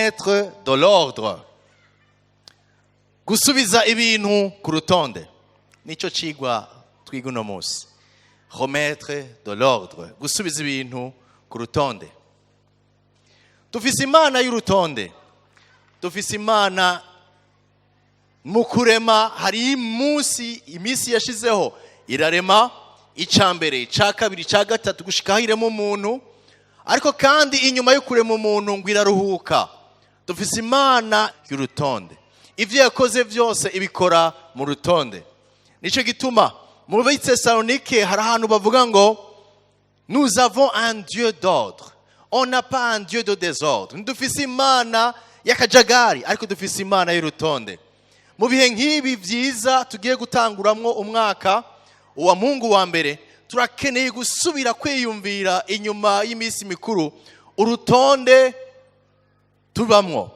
Remettre de l'ordre, gusubiza ibintu ku rutonde, nicyo cigwa twiga uno munsi. Remettre de l'ordre, gusubiza ibintu ku rutonde. Dufise Imana y'urutonde, dufise Imana mu kurema hari umunsi, iminsi yashizeho irarema, icya mbere, icya kabiri, icya gatatu, gushika aho irema umuntu. Ariko kandi inyuma yo kurema umuntu ngo iraruhuka. Dufise Imana y'urutonde, ibyo yakoze byose ibikora mu rutonde. Nicyo gituma mu Bitesalonike hari ahantu bavuga ngo: "Nous avons un Dieu d'ordre, on n'a pas un Dieu de désordre." Ntidufise Imana y'akajagari, ariko dufise Imana y'urutonde. Mu bihe nk'ibi byiza tugiye gutanguramwo umwaka uwa Mungu wa mbere, turakeneye gusubira kwiyumvira inyuma y'iminsi mikuru urutonde tubamwo.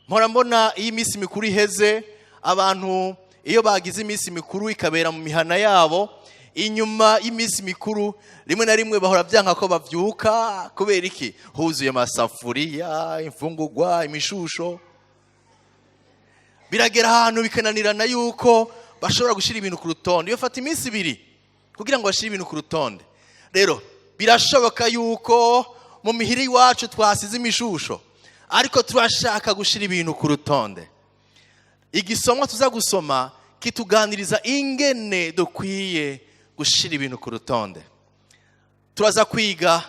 Mpora mbona iyo iminsi mikuru iheze, abantu iyo bagize iminsi mikuru ikabera mu mihana yabo, inyuma y'iminsi mikuru rimwe na rimwe bahora byanka ko bavyuka. Kubera iki? Huzuye amasafuriya, imfungurwa, imishusho. Biragera ahantu bikananirana yuko bashobora gushyira ibintu ku rutonde. Iyo fata iminsi 2 kugira ngo bashyire ibintu ku rutonde. Rero birashoboka yuko mu mihiri iwacu twasize imishusho, ariko turashaka gushyira ibintu ku rutonde. Igisomwa tuza gusoma kituganiriza ingene dukwiye gushyira ibintu ku rutonde. Turaza kwiga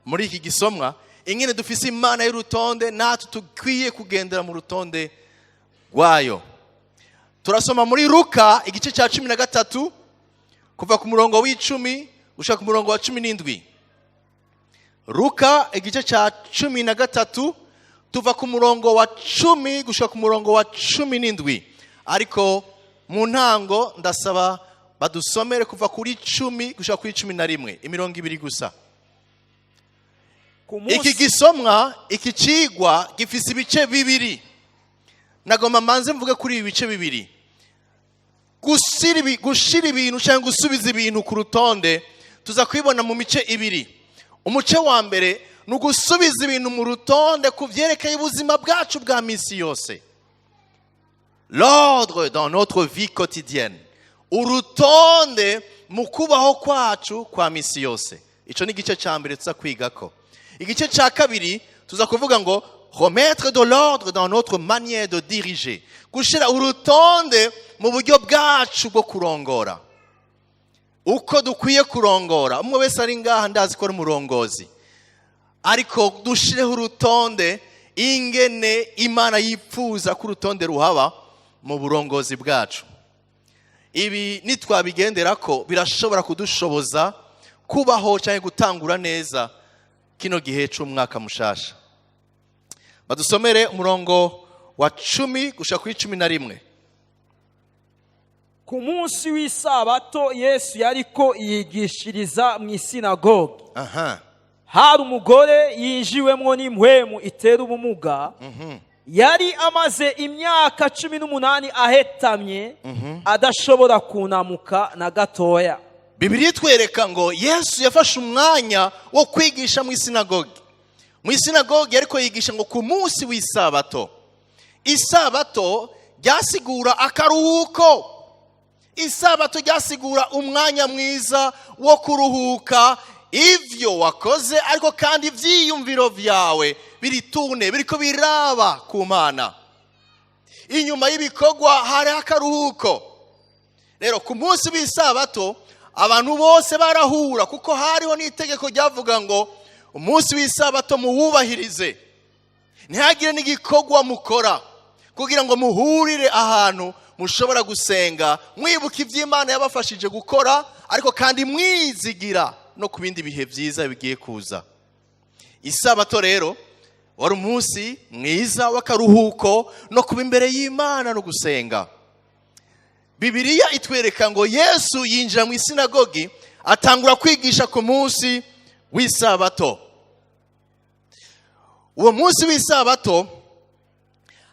muri iki gisomwa ingene dufise Imana y'urutonde, natwe dukwiye kugendera mu rutonde rwayo. Turasoma muri Luka igice cya 13, kuva ku murongo w'10 gushika ku murongo wa 17. Luka igice cya 13, tuva ku murongo wa 10 gushika ku murongo wa 17. Ariko mu ntango ndasaba badusomere kuva kuri 10 gushika kuri 11, imirongo 2 gusa. Ku Iki munsi gisomwa, iki cigwa gifise ibice bibiri. Nagomba mbanze mvuge kuri ibi bice bibiri. Gushira ibintu cyangwa gusubiza ibintu ku rutonde tuza kubibona mu mice ibiri. Umuce wa mbere ni ugusubiza ibintu mu rutonde ku byerekeye ubuzima bwacu bwa misi yose, l'ordre dans notre vie quotidienne, urutonde mu kubaho kwacu kwa misi yose. Icyo ni igice cya mbere tuza kwigako. Igice cya kabiri tuza kuvuga ngo remettre de l'ordre dans notre manière de diriger, gushyira urutonde mu buryo bwacu bwo kurongora, uko dukwiye kurongora. Umwe wese ari ngaha ndazi ko ari umurongozi, ariko dushireho urutonde ingene Imana yifuza ko urutonde ruhaba mu burongozi bwacu. Ibi nitwabigendera ko birashobora kudushoboza kubaho cyangwa gutangura neza kino gihe cy'umwaka mushasha. Badusomere umurongo wa 10 gushika kuri 11. Ku munsi w'isabato Yesu yariko yigishiriza mu isinagogi. Hari umugore yinjiwemwo n'impwemu itera ubumuga, yari amaze imyaka 18 ahetamye, adashobora kunamuka na gatoya. Bibiliya itwereka ngo Yesu yafashe umwanya wo kwigisha mu isinagogi. Mu isinagogi ariko yigisha ngo ku munsi w'isabato. Isabato ryasigura akaruhuko, isabato ryasigura umwanya mwiza wo kuruhuka ivyo wakoze, ariko kandi ivyiyumviro vyawe biritune biriko biraba ku Mana. Inyuma y'ibikorwa hari akaruhuko. Rero ku munsi w'isabato abantu bose barahura, kuko hariho n'itegeko ryavuga ngo umunsi w'isabato muwubahirize, ntihagire n'igikorwa mukora, kugira ngo muhurire ahantu mushobora gusenga, mwibuka iby'Imana yabafashije gukora, ariko kandi mwizigira no ku bindi bihe byiza bigiye kuza. Isabato rero wari umunsi mwiza w'akaruhuko no kuba imbere y'Imana no gusenga. Bibiliya itwereka ngo Yesu yinjira mu isinagogi, atangura kwigisha ku munsi w'isabato. Uwo munsi w'isabato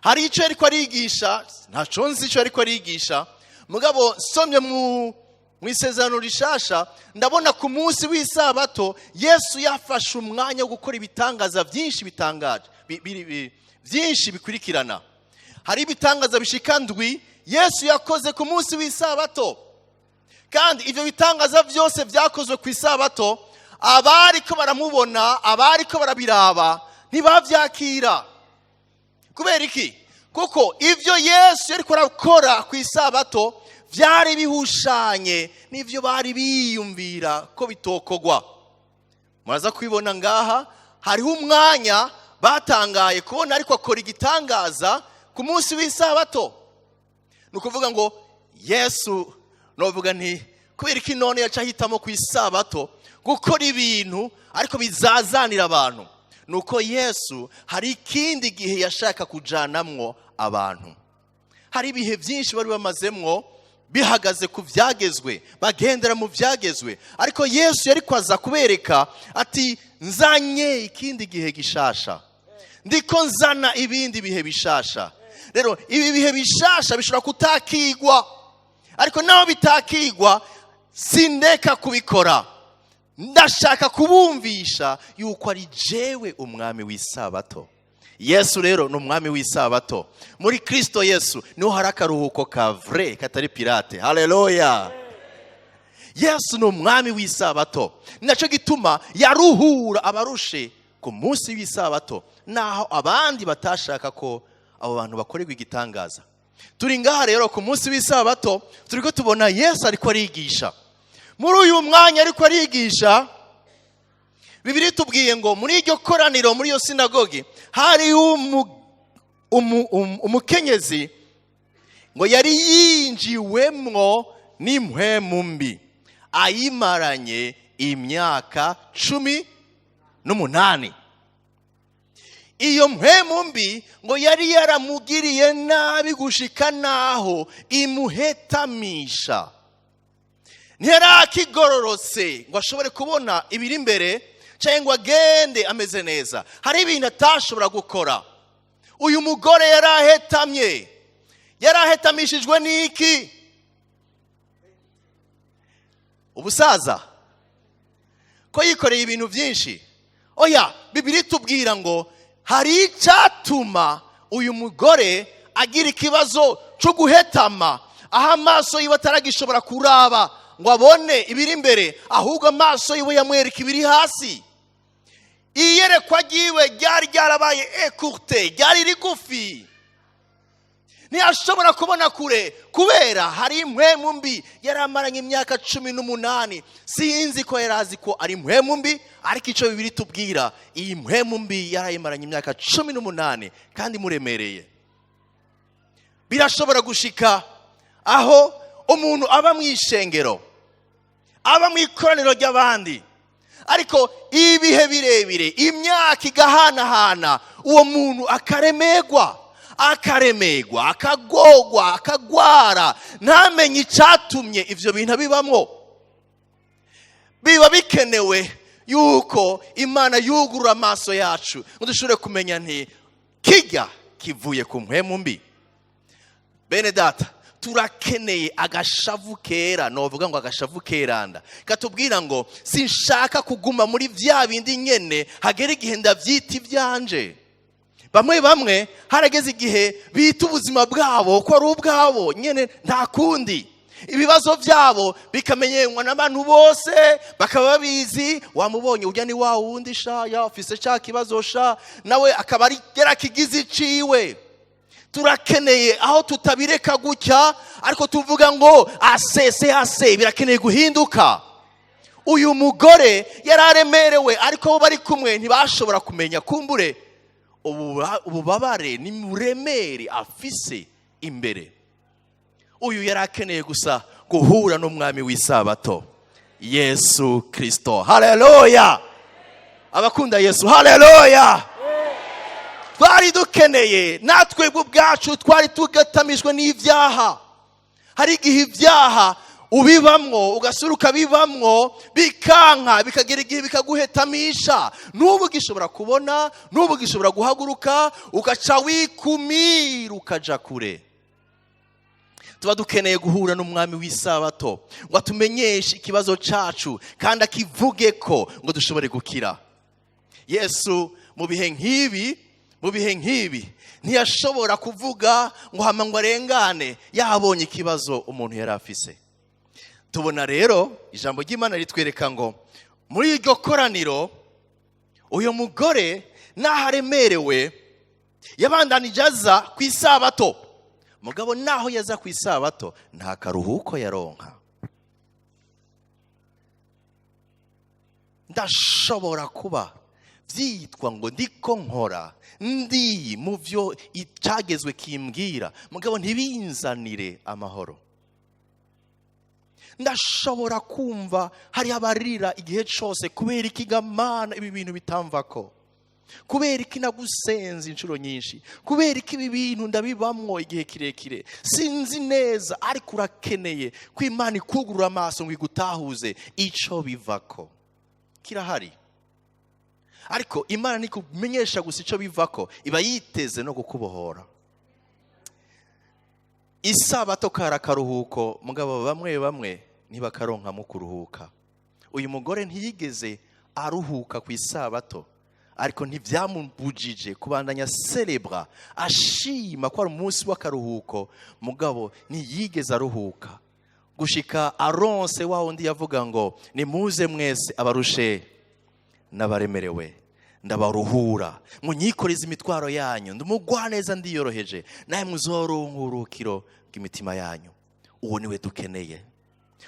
hari icyo ariko arigisha, ntacyo nzi icyo ariko arigisha. Mugabo nsomye mu Isezerano Rishasha, ndabona ku munsi w'isabato Yesu yafashe umwanya wo gukora ibitangaza byinshi bitangaje. Byinshi bikurikirana. Hari ibitangaza bishika ndwi Yesu yakoze ku munsi w'isabato, kandi ibyo bitangaza byose byakozwe ku isabato. Abari ko baramubona, abari ko barabiraba, ntibabyakira. Kubera iki? Kuko ibyo Yesu yari arakora ku isabato byari bihushanye n'ibyo bari biyumvira ko bitokogwa. Muraza kubibona ngaha. Hariho umwanya batangaye kubona ariko akora igitangaza ku munsi w'isabato. Ni ukuvuga ngo Yesu, novuga nti kubera iki none yaca ahitamo ku isabato gukora ibintu ariko bizazanira abantu? Ni uko Yesu hari ikindi gihe yashaka kujanamwo abantu. Hari ibihe byinshi bari bamazemwo bihagaze ku byagezwe, bagendera mu byagezwe, ariko Yesu yari kwaza kubereka ati: "Nzanye ikindi gihe gishasha, ndiko nzana ibindi bihe bishasha." Rero ibi bihe bishasha bishobora kutakigwa, ariko naho bitakigwa sindeka kubikora. Ndashaka kubumvisha yuko ari jewe umwami w'isabato. Yesu rero ni umwami w'isabato. Muri Kristo Yesu niho hari akaruhuko ka vrai, katari pirate. Haleluya! Yesu ni umwami w'isabato. Ni nacyo gituma yaruhura abarushe ku munsi w'isabato, naho abandi batashaka ko abo bantu bakorerwa igitangaza. Turi ngaha rero ku munsi w'isabato, turi ko tubona Yesu ariko arigisha. Muri uyu mwanya ariko arigisha, Bibiliya itubwiye ngo muri iryo koraniro, muri iyo sinagogi, hari umukenyezi ngo yari yinjiwemwo n'impwemu mbi ayimaranye imyaka 18. Iyo mpwemu mbi ngo yari yaramugiriye nabi gushika naho imuhetamisha. Ntiyarakigororotse ngo ashobore kubona ibiri imbere cyangwa ngo agende ameze neza. Hari ibintu atashobora gukora. Uyu mugore yari ahetamye. Yari ahetamishijwe n'iki? Ubusaza, ko yikoreye ibintu byinshi? Oya, Bibiliya itubwira ngo hari icyatuma uyu mugore agira ikibazo cyo guhetama, aho amaso yiwe ataragishobora kuraba ngo abone ibiri imbere, ahubwo amaso yiwe yamwereka ibiri hasi. Iyerekwa ryiwe ryari ryarabaye écourté, ryari rigufi. Ntiyashobora kubona kure kubera hari impwemu mbi yari amaranye imyaka 18. Sinzi ko yari azi ko ari impwemu mbi, ariko icyo Bibiliya itubwira, iyi mpwemu mbi yarayimaranye imyaka 18 kandi imuremereye. Birashobora gushika aho umuntu aba mu ishengero, aba mu ikoraniro ry'abandi, ariko ibihe birebire, imyaka igahanahana, uwo muntu akaremegwa, akaremegwa, akagogwa, akagwara, ntamenye icyatumye ibyo bintu bibamo. Biba bikenewe yuko Imana yugurura amaso yacu ngo dushobore kumenya nti kijya kivuye ku mpwemu mbi. Bene data, turakeneye agashavu kera, novuga ngo agashavu keranda katubwira ngo sinshaka kuguma muri bya bindi nyene hagera igihe ndabyita ibyanje. Bamwe bamwe harageze igihe bita ubuzima bwabo ko ari ubwabo nyene, nta kundi. Ibibazo byabo bikamenyerwa n'abantu bose, bakaba babizi: "Wamubonye ujya? Ni wa wundi sha, ya ufise cya kibazo sha." Nawe akaba ari yarakigize iciwe. Turakeneye aho tutabireka gutya, ariko tuvuga ngo asese ase, birakeneye guhinduka. Uyu mugore yari aremerewe, ariko abo bari kumwe ntibashobora kumenya kumbure ububabare n'uburemere afise imbere. Uyu yari akeneye gusa guhura n'umwami w'isabato, Yesu Kirisito. Haleluya! Abakunda Yesu, haleluya! Twari dukeneye natwe ubwacu, twari tugatamijwe n'ibyaha. Hari igihe ibyaha ubibamwo, ugasura ukabibamwo, bikanka, bikagera igihe bikaguhetamisha. N'ubu ugishobora kubona, n'ubu ugishobora guhaguruka, ugaca wikumira, ukaja kure. Tuba dukeneye guhura n'umwami w'isabato ngo atumenyeshe ikibazo cacu kandi akivuge ko ngo dushobore gukira. Yesu mu bihe nk'ibi, Mu bihe nk'ibi ntiyashobora kuvuga ngo hama ngo arengane yabonye ikibazo umuntu yari afise. Tubona rero ijambo ry'Imana ritwereka ngo muri iryo koraniro uyu mugore naho aremerewe yabandanije aza ku isabato. Mugabo naho yaza ku isabato nta karuhuko yaronka. Ndashobora kuba byitwa ngo ndiko nkora ndi mu byo icyagezwe kimbwira, mugabo ntibinzanire amahoro. Ndashobora kumva hari abarira igihe cyose kubera ikigamana ibi bintu bitamvako, kubera iki nagusenze inshuro nyinshi, kubera iki ibi bintu ndabibamwo igihe kirekire, sinzi neza, ariko urakeneye ko Imana ikugurura amaso ngo igutahuze ico bivako. Kirahari, ariko Imana ntikumenyesha gusa ico bivako, iba yiteze no kukubohora. Isabato kari akaruhuko, mugabo bamwe bamwe ntibakaronkamo kuruhuka. Uyu mugore ntiyigeze aruhuka ku isabato, ariko ntibyamubujije kubandanya celebra, ashima ko ari umunsi w'akaruhuko, mugabo ntiyigeze aruhuka gushika aronse wa wundi yavuga ngo nimuze mwese abarushe n'abaremerewe ndabaruhura, munyikoreze imitwaro yanyu, ndumugwaneza ndiyoroheje, nawe muzoronka uburuhukiro bw'imitima yanyu. Uwo niwe dukeneye.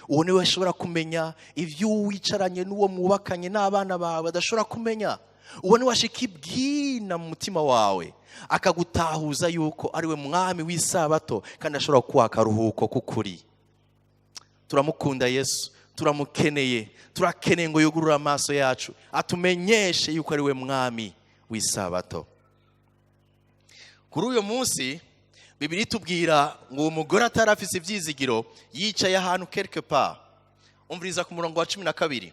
Uwo niwe ashobora kumenya ibyo wicaranye n'uwo mwubakanye n'abana bawe adashobora kumenya. Uwo niwe ashika ibwina mu mutima wawe akagutahuza yuko ari we mwami w'isabato kandi ashobora kuguha akaruhuko k'ukuri. Turamukunda Yesu, turamukeneye, turakeneye ngo yugurure amaso yacu atumenyeshe yuko ari we mwami w'isabato. Kuri uyu munsi Bibiliya itubwira ngo uwo mugore atarafise ivyizigiro yicaye ahantu quelque part. Umviriza ku murongo wa 12.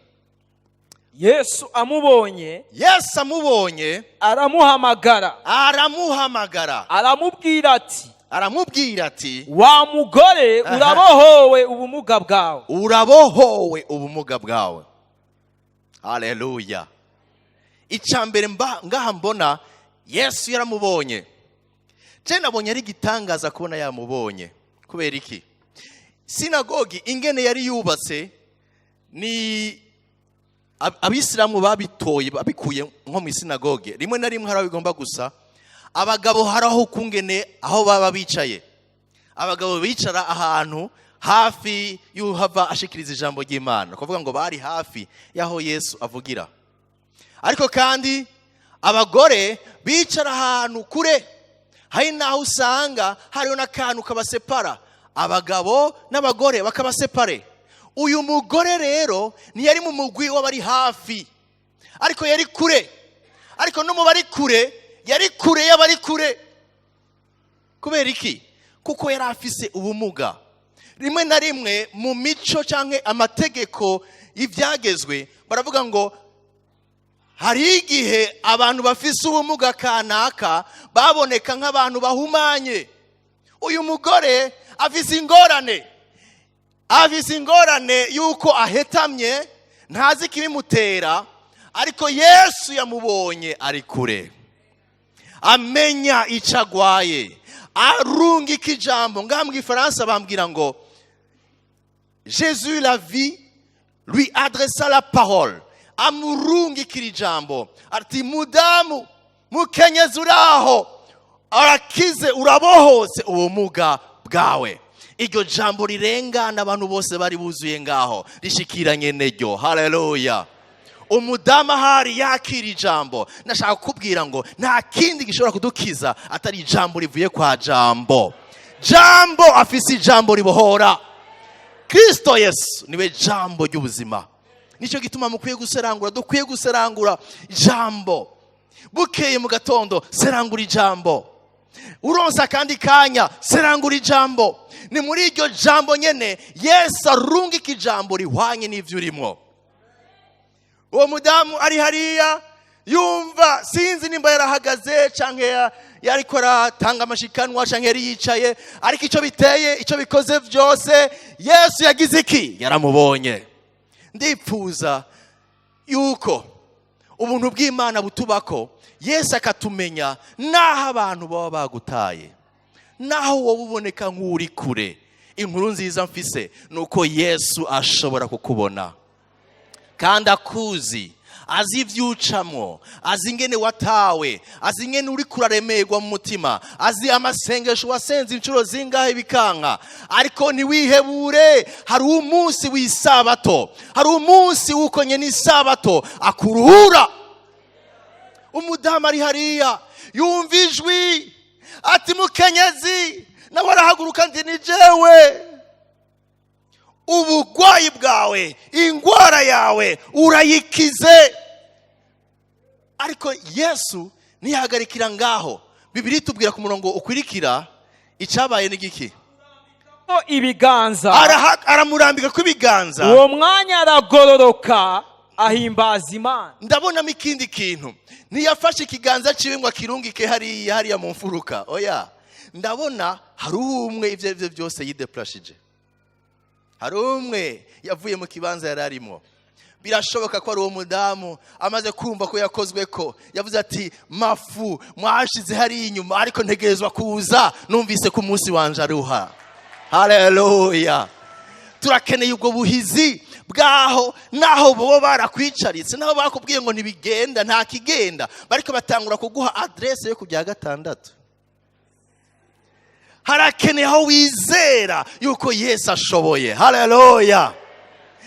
Yesu amubonye, Yesu amubonye aramuhamagara, aramuhamagara, aramubwira ati, aramubwira ati, wa mugore urabohowe ubumuga bwawe. Urabohowe ubumuga bwawe. Haleluya. Icambere ngaha mbona Yesu yaramubonye. Je nabonye ari igitangaza kubona yamubonye. Kubera iki? Sinagogi ingene yari yubatse ni abisilamu babitoye babikuye nko mu sinagoge. Rimwe na rimwe hari bigomba gusa abagabo hari aho kungene aho baba bicaye. Abagabo bicara ahantu hafi y'uhava ashikiriza ijambo ry'Imana, kuvuga ngo bari hafi y'aho Yesu avugira. Ariko kandi abagore bicara ahantu kure, hari naho usanga hariho n'akantu kabasepara, abagabo n'abagore bakabasepare. Uyu mugore rero ntiyari mu mugwi w'abari hafi, ariko yari kure. Ariko no mu bari kure yari kure y'abari kure. Kubera iki? Kuko yari afise ubumuga. Rimwe na rimwe mu mico canke amategeko y'ivyagezwe baravuga ngo hari igihe abantu bafise ubumuga kanaka baboneka nk'abantu bahumanye. Uyu mugore afise ingorane, afise ingorane yuko ahetamye, ntazi ikibimutera, ariko Yesu yamubonye ari kure, amenya ico agwaye, arungika ijambo. Ngaha mu Gifaransa bambwira ngo Jésus la vit, lui adressa la parole, amurungikira ijambo ati mudamu, mukenyezi uraho, arakize, urabohotse ubumuga bwawe. Iryo jambo rirengana abantu bose bari buzuye ngaho, rishikiranye neryo. Haleluya. Umudamu ahari yakira ijambo. Nashaka kukubwira ngo nta kindi gishobora kudukiza atari ijambo rivuye kwa Jambo. Jambo afise ijambo ribohora. Kristo Yesu niwe jambo ry'ubuzima. Nicyo gituma mukwiye guserangura, dukwiye guserangura ijambo. Bukeye mu gatondo serangura ijambo. Uronsa kandi kanya serangura ijambo. Ni muri iryo jambo nyene Yesu arungika ijambo rihwanye n'ivyo urimo. Uwo mudamu ari hariya yumva, sinzi nimba yarahagaze canke yariko aratanga amashikanwa canke yari yicaye, ariko ico biteye, ico bikoze vyose, Yesu yagize iki? Yaramubonye. Ndipfuza yuko Ubuntu bw'Imana butubako, Yesu akatumenya naho abantu baba bagutaye, naho wowe uboneka nk'uri kure. Inkuru nziza mfise nuko Yesu ashobora kukubona kandi akuzi, azi ivyucamwo, azi ingene watawe, azi ingene uri kuraremerwa mu mutima, azi amasengesho wasenze inshuro zingahe bikanka. Ariko ntiwihebure, hari umunsi w'isabato, hari umunsi w'uko nyene isabato akuruhura. Umudamu ari hariya yumva ijwi ati mukenyezi, nawe arahaguruka nti ni jewe. Ubugwayi bwawe, ingwara yawe urayikize. Ariko Yesu ntiyahagarikira ngaho. Bibiliya itubwira ku murongo ukwirikira icabaye ni giki? Ibiganza. Aramurambika ko ibiganza. Uwo mwanya aragororoka ahimbaza Imana. Ndabonamo ikindi kintu. Ntiyafashe ikiganza ciwe ngo akirungike hariya hariya mu mfuruka, oya. Ndabona hari umwe ivyo arivyo byose yideplashije, hari umwe yavuye mu kibanza yari arimo. Birashoboka ko ari uwo mudamu amaze kumva ko yakozwe ko yavuze ati mafu mwashize hariya inyuma, ariko ntegerezwa kuza, numvise ko umunsi wanje aruha. Haleluya! Turakeneye ubwo buhizi bwaho, naho bobo barakwicaritse, naho bakubwiye ngo ntibigenda, nta kigenda, bariko batangura kuguha adresse yo kujya gatandatu. Harakeneye aho wizera yuko Yesu ashoboye. Haleluya!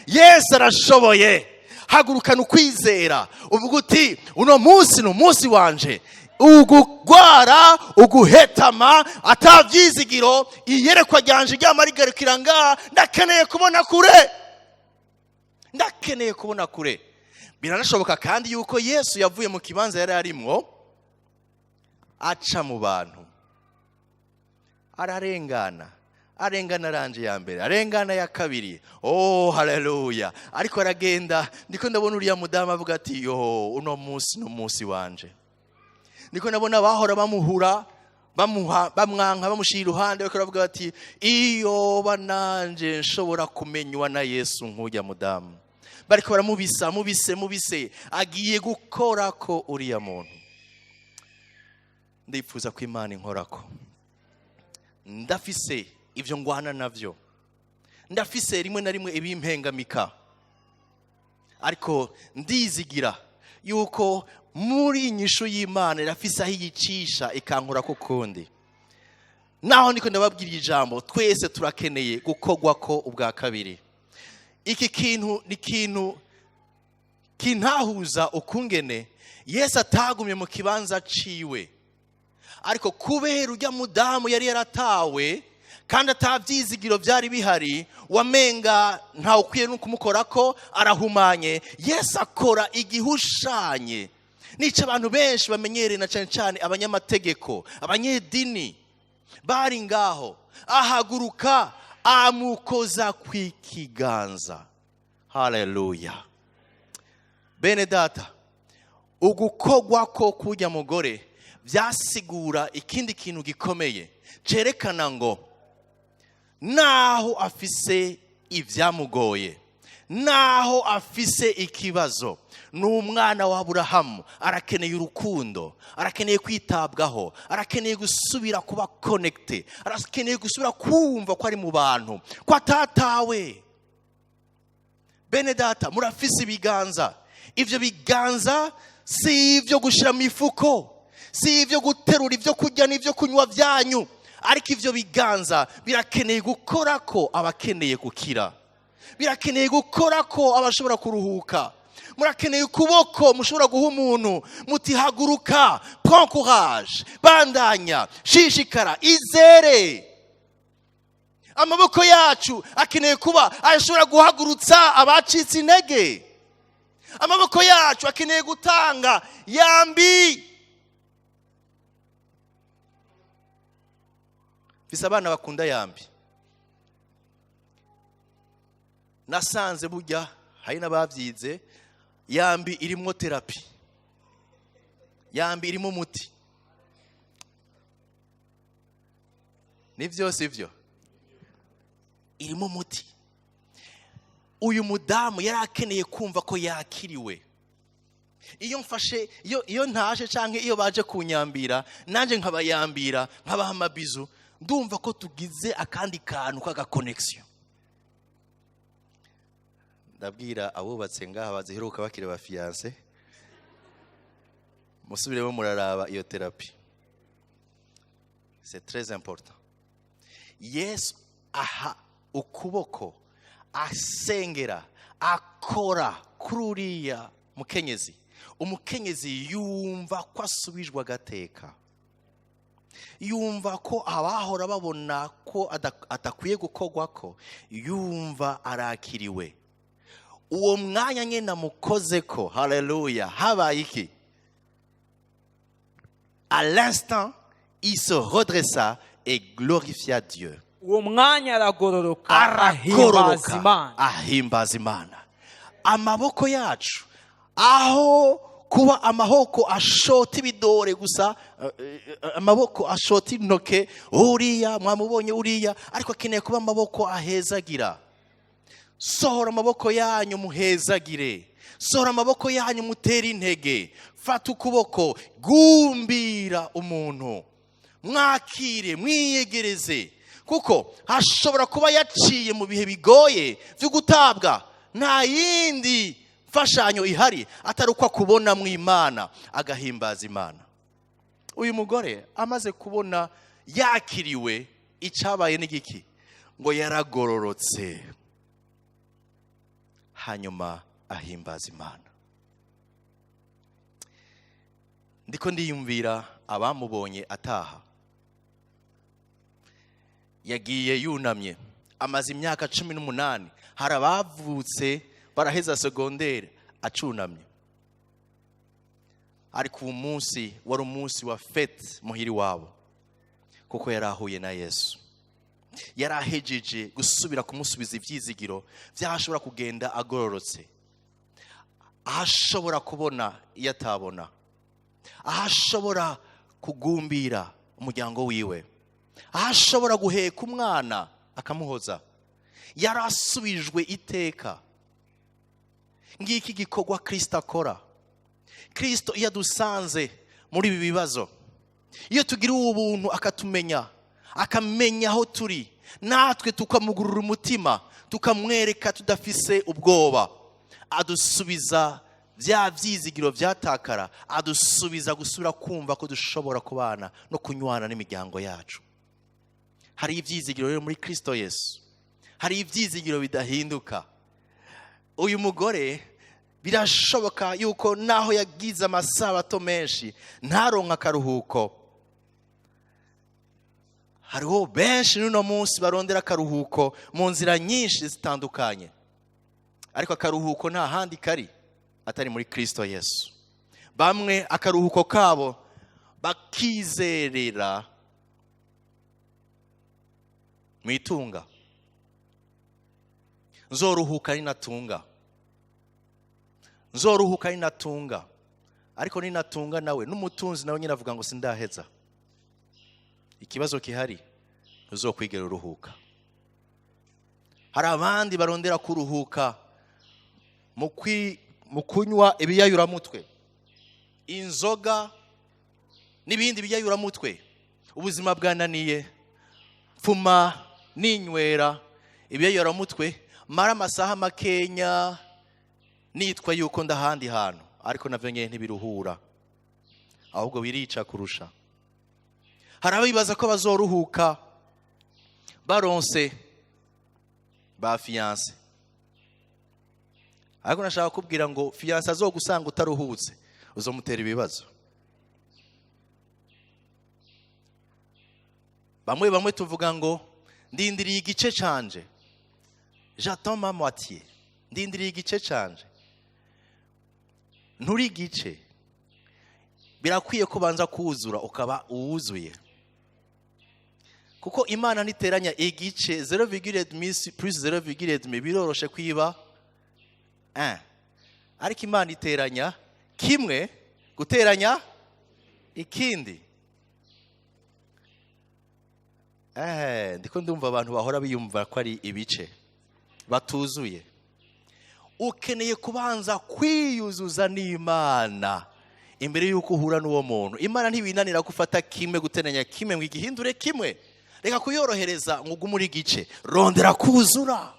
Yesu arashoboye. Hagurukana ukwizera, uvuga uti uno munsi ni umunsi wanje. Ugugwara, uguhetama, atavyizigiro, iyerekwa ryanje ryama rigarukira ngaha, ndakeneye kubona kure, ndakeneye kubona kure. Biranashoboka kandi yuko Yesu yavuye mu kibanza yari arimwo aca mu bantu, ararengana, arengana ranje ya mbere, arengana ya kabiri. Oh haleluya! Ariko aragenda, ndiko ndabona uriya mudamu avuga ati yo uno munsi ni umunsi wanje. Ndiko ndabona bahora bamuhura, bamuha, bamwanka, bamushira iruhande, bariko baravuga bati iyo bananje nshobora kumenywa na Yesu nk'urya mudamu. Bariko baramubisa, mubise, mubise, agiye gukora ko uriya muntu. Ndifuza ko Imana inkorako. Ndafise ivyo ngwana navyo, ndafise rimwe na rimwe ibimpengamika, ariko ndizigira yuko muri inyishu y'Imana irafise aho iyicisha ikankura ku kundi. Naho niko ndababwira ijambo, twese turakeneye gukogwa ko ubwa kabiri. Iki kintu ni kintu kintahuza ukungene Yesu atagumye mu kibanza ciwe, ariko kubera urya mudamu yari yaratawe kandi atavyizigiro vyari bihari, wamenga ntawe ukwiye no kumukorako, arahumanye. Yesu akora igihushanye nica abantu benshi bamenyereye, na cane cane abanyamategeko, abanyedini bari ngaho. Ahaguruka amukoza kw'ikiganza. Haleluya! Bene data, ugukogwa ko kurya mugore byasigura ikindi kintu gikomeye cerekana ngo naho afise ivyamugoye, naho afise ikibazo, ni umwana wa Aburahamu, arakeneye urukundo, arakeneye kwitabwaho, arakeneye gusubira kuba connecté, arakeneye gusubira kumva ko ari mu bantu, ko atatawe. Bene data, murafise ibiganza. Ivyo biganza si ivyo gushira mu mifuko, si ivyo guterura ivyo kurya n'ivyo kunywa vyanyu, ariko ivyo biganza birakeneye gukora ko abakeneye gukira, birakeneye gukora ko abashobora kuruhuka. Murakeneye ukuboko mushobora guha umuntu muti haguruka, prends courage, bandanya, shishikara, izere. Amaboko yacu akeneye kuba ashobora guhagurutsa abacitse intege. Amaboko yacu akeneye gutanga yambi. Mfise abana bakunda yambi. Nasanze burya hari n'abavyize, yambi irimwo therapy, yambi irimo umuti. Ni vyose ivyo irimo umuti. Uyu mudamu yari akeneye kumva ko yakiriwe, Iyo mfashe, iyo ntaje canke iyo baje kunyambira, nanje nkabayambira, nkabaha amabizu, ndumva ko tugize akandi kantu k'aga connexion. Ndabwira abubatse ngaha baziheruka bakiri ba fiancés, musubiremo muraraba iyo thérapie, c'est très important. Yesu aha ukuboko, asengera, akora kuri uriya mukenyezi. Umukenyezi yumva ko asubijwe agateka, yumva ko abahora babona ko adakwiye gukorwa ko, yumva arakiriwe. Uwo mwanya nyine amukoze ko, haleluya, habaye iki? À l'instant, il se redressa et glorifia Dieu. Uwo mwanya aragororoka, ahimbaza Aragororoka, Imana. ahimbaza Imana. Amaboko yacu, aho kuba amaboko ashota ibidore gusa, amaboko ashota intoke, uriya mwamubonye uriya, ariko akeneye kuba amaboko ahezagira. Sohora amaboko yanyu muhezagire, sohora amaboko yanyu mutere intege. Fata ukuboko, gumbira umuntu, mwakire, mwiyegereze, kuko hashobora kuba yaciye mu bihe bigoye byo gutabwa. Nta yindi mfashanyo ihari atari uko akubona mu Imana, agahimbaza Imana. Uyu mugore amaze kubona yakiriwe, icyabaye n'igiki? Ngo yaragororotse, hanyuma ahimbaza Imana. Ndiko ndiyumvira abamubonye ataha, yagiye yunamye, amaze imyaka 18. Hari abavutse baraheza secondaire acunamye, ariko uwo munsi wari umunsi wa fête muhiri wabo, kuko yari ahuye na Yesu, yari ahejeje gusubira kumusubiza ibyizigiro by'aho kugenda agororotse, aho ashobora kubona iyo atabona, aho ashobora kugumbira umuryango wiwe, aho ashobora guheka umwana akamuhoza. Yari asubijwe iteka. Ngiki gikorwa Kirisito akora. Kirisito iyo adusanze muri ibi bibazo, iyo tugira ubuntu akatumenya, akamenya aho turi, natwe tukamugurura umutima, tukamwereka tudafise ubwoba, adusubiza bya byizigiro byatakara, adusubiza gusubira kumva ko dushobora kubana no kunywana n'imiryango yacu. Hari ibyizigiro rero muri Kirisito Yesu, hari ibyizigiro bidahinduka. Uyu mugore birashoboka yuko naho yagize amasabato menshi ntaronke akaruhuko. Hariho benshi n'uno munsi barondera akaruhuko mu nzira nyinshi zitandukanye, ariko akaruhuko nta handi kari atari muri Kirisito Yesu. Bamwe akaruhuko kabo bakizerera mu itunga. Nzoruhuka ninatunga, nzoruhuka ninatunga. Ariko ninatunga nawe n'umutunzi nawe nyine avuga ngo sindaheza. Ikibazo kihari, ntuzokwigera uruhuka. Hari abandi barondera kuruhuka mu kunywa ibiyayuramutwe, inzoga n'ibindi biyayuramutwe. Ubuzima bwananiye, pfuma ninywera ibiyayuramutwe, mara amasaha makenya nitwa yuko ndahandi hantu, ariko navyo nyene ntibiruhura, ahubwo birica kurusha. Hari abibaza ko bazoruhuka baronse ba fiancé, ariko nashaka kubwira ngo fiancé azogusanga utaruhutse, uzomutera ibibazo. Bamwe bamwe tuvuga ngo ndindiriye igice canje, j'attends ma moitié, ndindiriye igice canje. Nturi igice, birakwiye ko banza kuzura ukaba uwuzuye, kuko Imana ntiteranya igice. 0,5 plus 0,5 biroroshe kwiba 1, ariko Imana iteranya kimwe guteranya ikindi. Ndiko ndumva abantu bahora biyumva ko ari ibice batuzuye. Ukeneye kubanza kwiyuzuza n'Imana imbere y'uko uhura n'uwo muntu. Imana ntibinanira gufata kimwe, guteranya kimwe ngo igihindure kimwe. Reka kuyorohereza ngo ugume uri gice, rondera kuzura.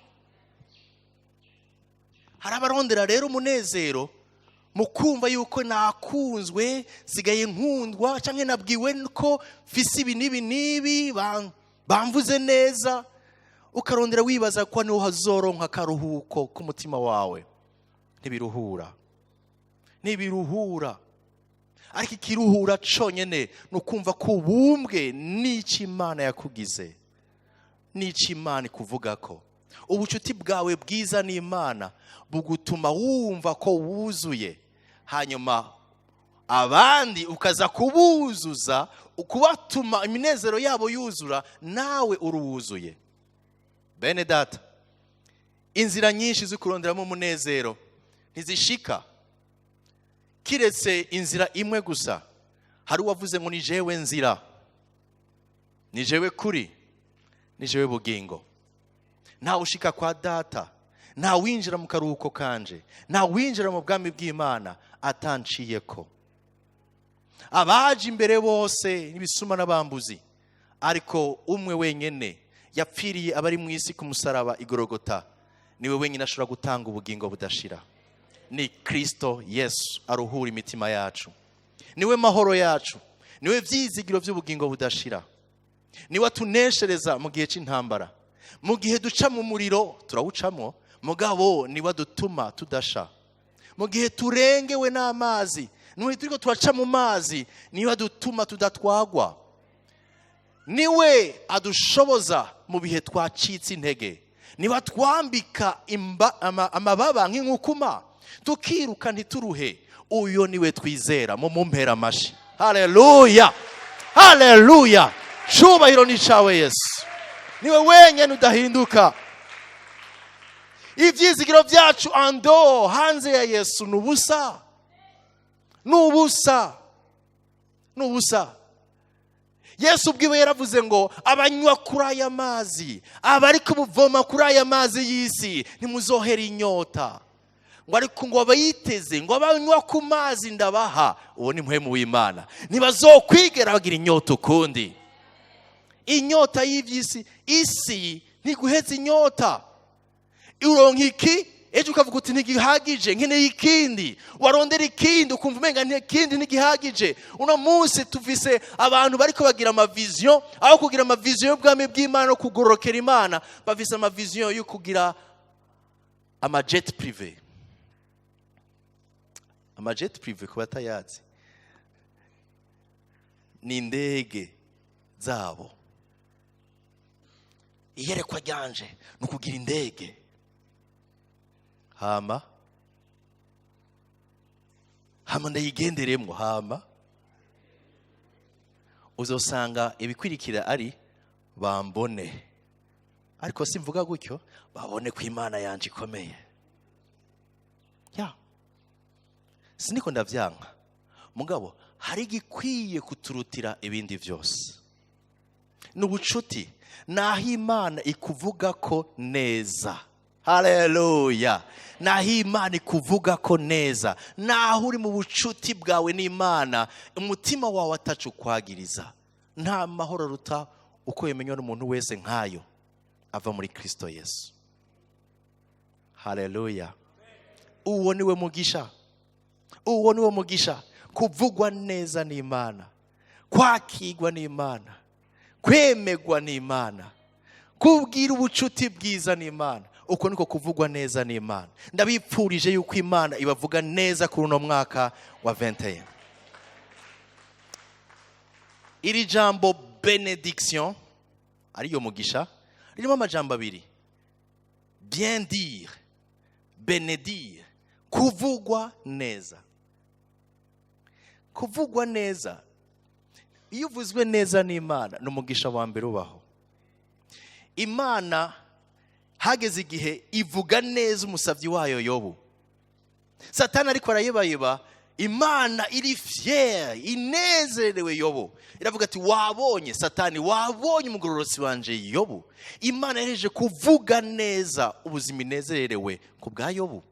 Hari abarondera rero umunezero mu kumva yuko nakunzwe, sigaye nkundwa, cyangwa nabwiwe ko mfise ibi n'ibi n'ibi, bamvuze neza. Ukarondera wibaza ko niho hazoronka akaruhuko k'umutima wawe. Ntibiruhura, ntibiruhura. Ariko ikiruhura conyene ni ukumva ko ubumbwe n'icyo Imana yakugize, n'icyo Imana ikuvuga ko ubucuti bwawe bwiza n'Imana bugutuma wumva ko wuzuye, hanyuma abandi ukaza kubuzuza, kubatuma iminezero yabo yuzura, nawe uruwuzuye. Bene data, inzira nyinshi zo kuronderamo umunezero ntizishika, kiretse inzira imwe gusa. Hari uwavuze ngo ni jewe nzira, ni jewe kuri, ni jewe bugingo. Ntawe ushika kwa data, nta winjira mu karuhuko kanje, nta winjira mu bwami bw'Imana atanciyeko. Abaje imbere bose n'ibisuma n'abambuzi, ariko umwe wenyene yapfiriye abari mu isi ku musaraba igorogota, niwe wenyine ashobora gutanga ubugingo budashira. Ni Kristo Yesu aruhura imitima yacu, niwe mahoro yacu, niwe vyizigiro vy'ubugingo budashira, niwe atuneshereza mu gihe c'intambara. Mu gihe duca mu muriro turawucamwo, mugabo niwe adutuma tudasha. Mu gihe turengewe n'amazi, niwe turiko turaca mu mazi, niwe adutuma tudatwagwa. Niwe adushoboza mu bihe twacitse intege, niwe atwambika amababa nk'inkukuma, tukiruka ntituruhe. Uyo niwe twizera. Mu mumpera amashi. Haleluya, haleluya! Cubahiro ni cawe Yesu, niwe wenyene udahinduka. Ivyizigiro vyacu ando hanze ya Yesu ni ubusa, ni ubusa, ni ubusa. Yesu ubwiwe yaravuze ngo abanywa kuri aya mazi, abari kubuvoma kuri aya mazi y'isi, ntimuzohera inyota. Ngo ariko ngo abayiteze, ngo abanywa ku mazi ndabaha, uwo ni mpwemu w'Imana, ntibazokwigera bagira inyota ukundi. Inyota y'ivy'isi, isi ntiguheza inyota. Uronka iki ejo ukavuga uti ntigihagije, nkeneye ikindi. Warondera ikindi ukumva umenga ikindi ntigihagije. Uno munsi tufise abantu bariko bagira amavision, aho kugira amavision y'ubwami bw'Imana no kugororokera Imana, bafise amavision yo kugira amajet privé. Amajet privé, ku batayazi, ni indege zabo. Iyerekwa ryanje ni ukugira indege, hama hama ndayigenderemwo, hama uzosanga ibikwirikira ari bambone. Ariko simvuga gutyo, babone ko Imana yanje ikomeye. Ya siniko ndavyanka, mugabo hari igikwiye kuturutira ibindi vyose, ni ubucuti naho Imana ikuvuga ko neza. Haleluya! Naho Imana ikuvuga ko neza, naho uri mu bucuti bwawe n'Imana, umutima wawe atacu ukwagiriza. Nta mahoro aruta uko yemenywa n'umuntu wese nkayo ava muri Kristo Yesu. Haleluya! Uwo niwe mugisha, uwo niwe mugisha. Kuvugwa neza n'Imana, kwakirwa n'Imana, kwemegwa n'Imana, kubwira ubucuti bwiza n'Imana, uko niko kuvugwa neza n'Imana. Ndabipfurije yuko Imana ibavuga neza kuri uno mwaka wa 21. Iri jambo benediction, ariyo mugisha, ririmo amajambo abiri: bien dire, bénédire, kuvugwa neza. Kuvugwa neza, iyo uvuzwe neza n'Imana ni umugisha wa mbere ubaho. Imana hageze igihe ivuga neza umusavyi wayo Yobu. Satani ariko arayebayeba, Imana iri fière, inezerewe Yobu. Iravuga ati wabonye Satani, wabonye umugororotsi wanje Yobu. Imana yahejeje kuvuga neza ubuzima inezerewe ku bwa Yobu.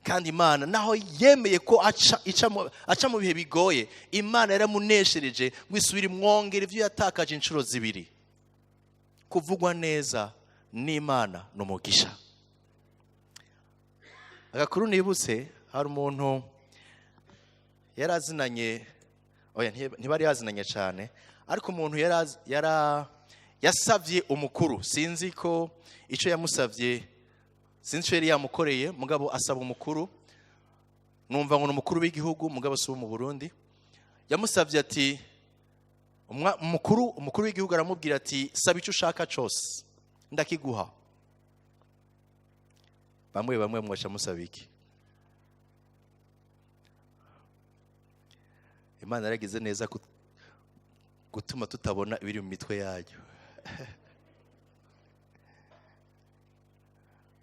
Kandi Imana naho yemeye ko aca mu bihe bigoye, Imana yaramuneshereje ngo isubire imwongere ibyo yatakaje inshuro zibiri. Kuvugwa neza n'Imana ni umugisha. Agakuru nibutse, hari umuntu yarazinanye, oya, ntibari yazinanye cyane, ariko umuntu yasavye umukuru, sinzi ko icyo yamusavye, sinzi icyo yari yamukoreye, mugabo asaba umukuru, numva ngo ni umukuru w'igihugu, mugabo si uwo mu Burundi. Yamusavye ati umukuru w'igihugu aramubwira ati: "Saba icyo ushaka cyose ndakiguha." Bamwe bamwe mwaca musaba iki? Imana yaragize neza gutuma tutabona ibiri mu mitwe yayo.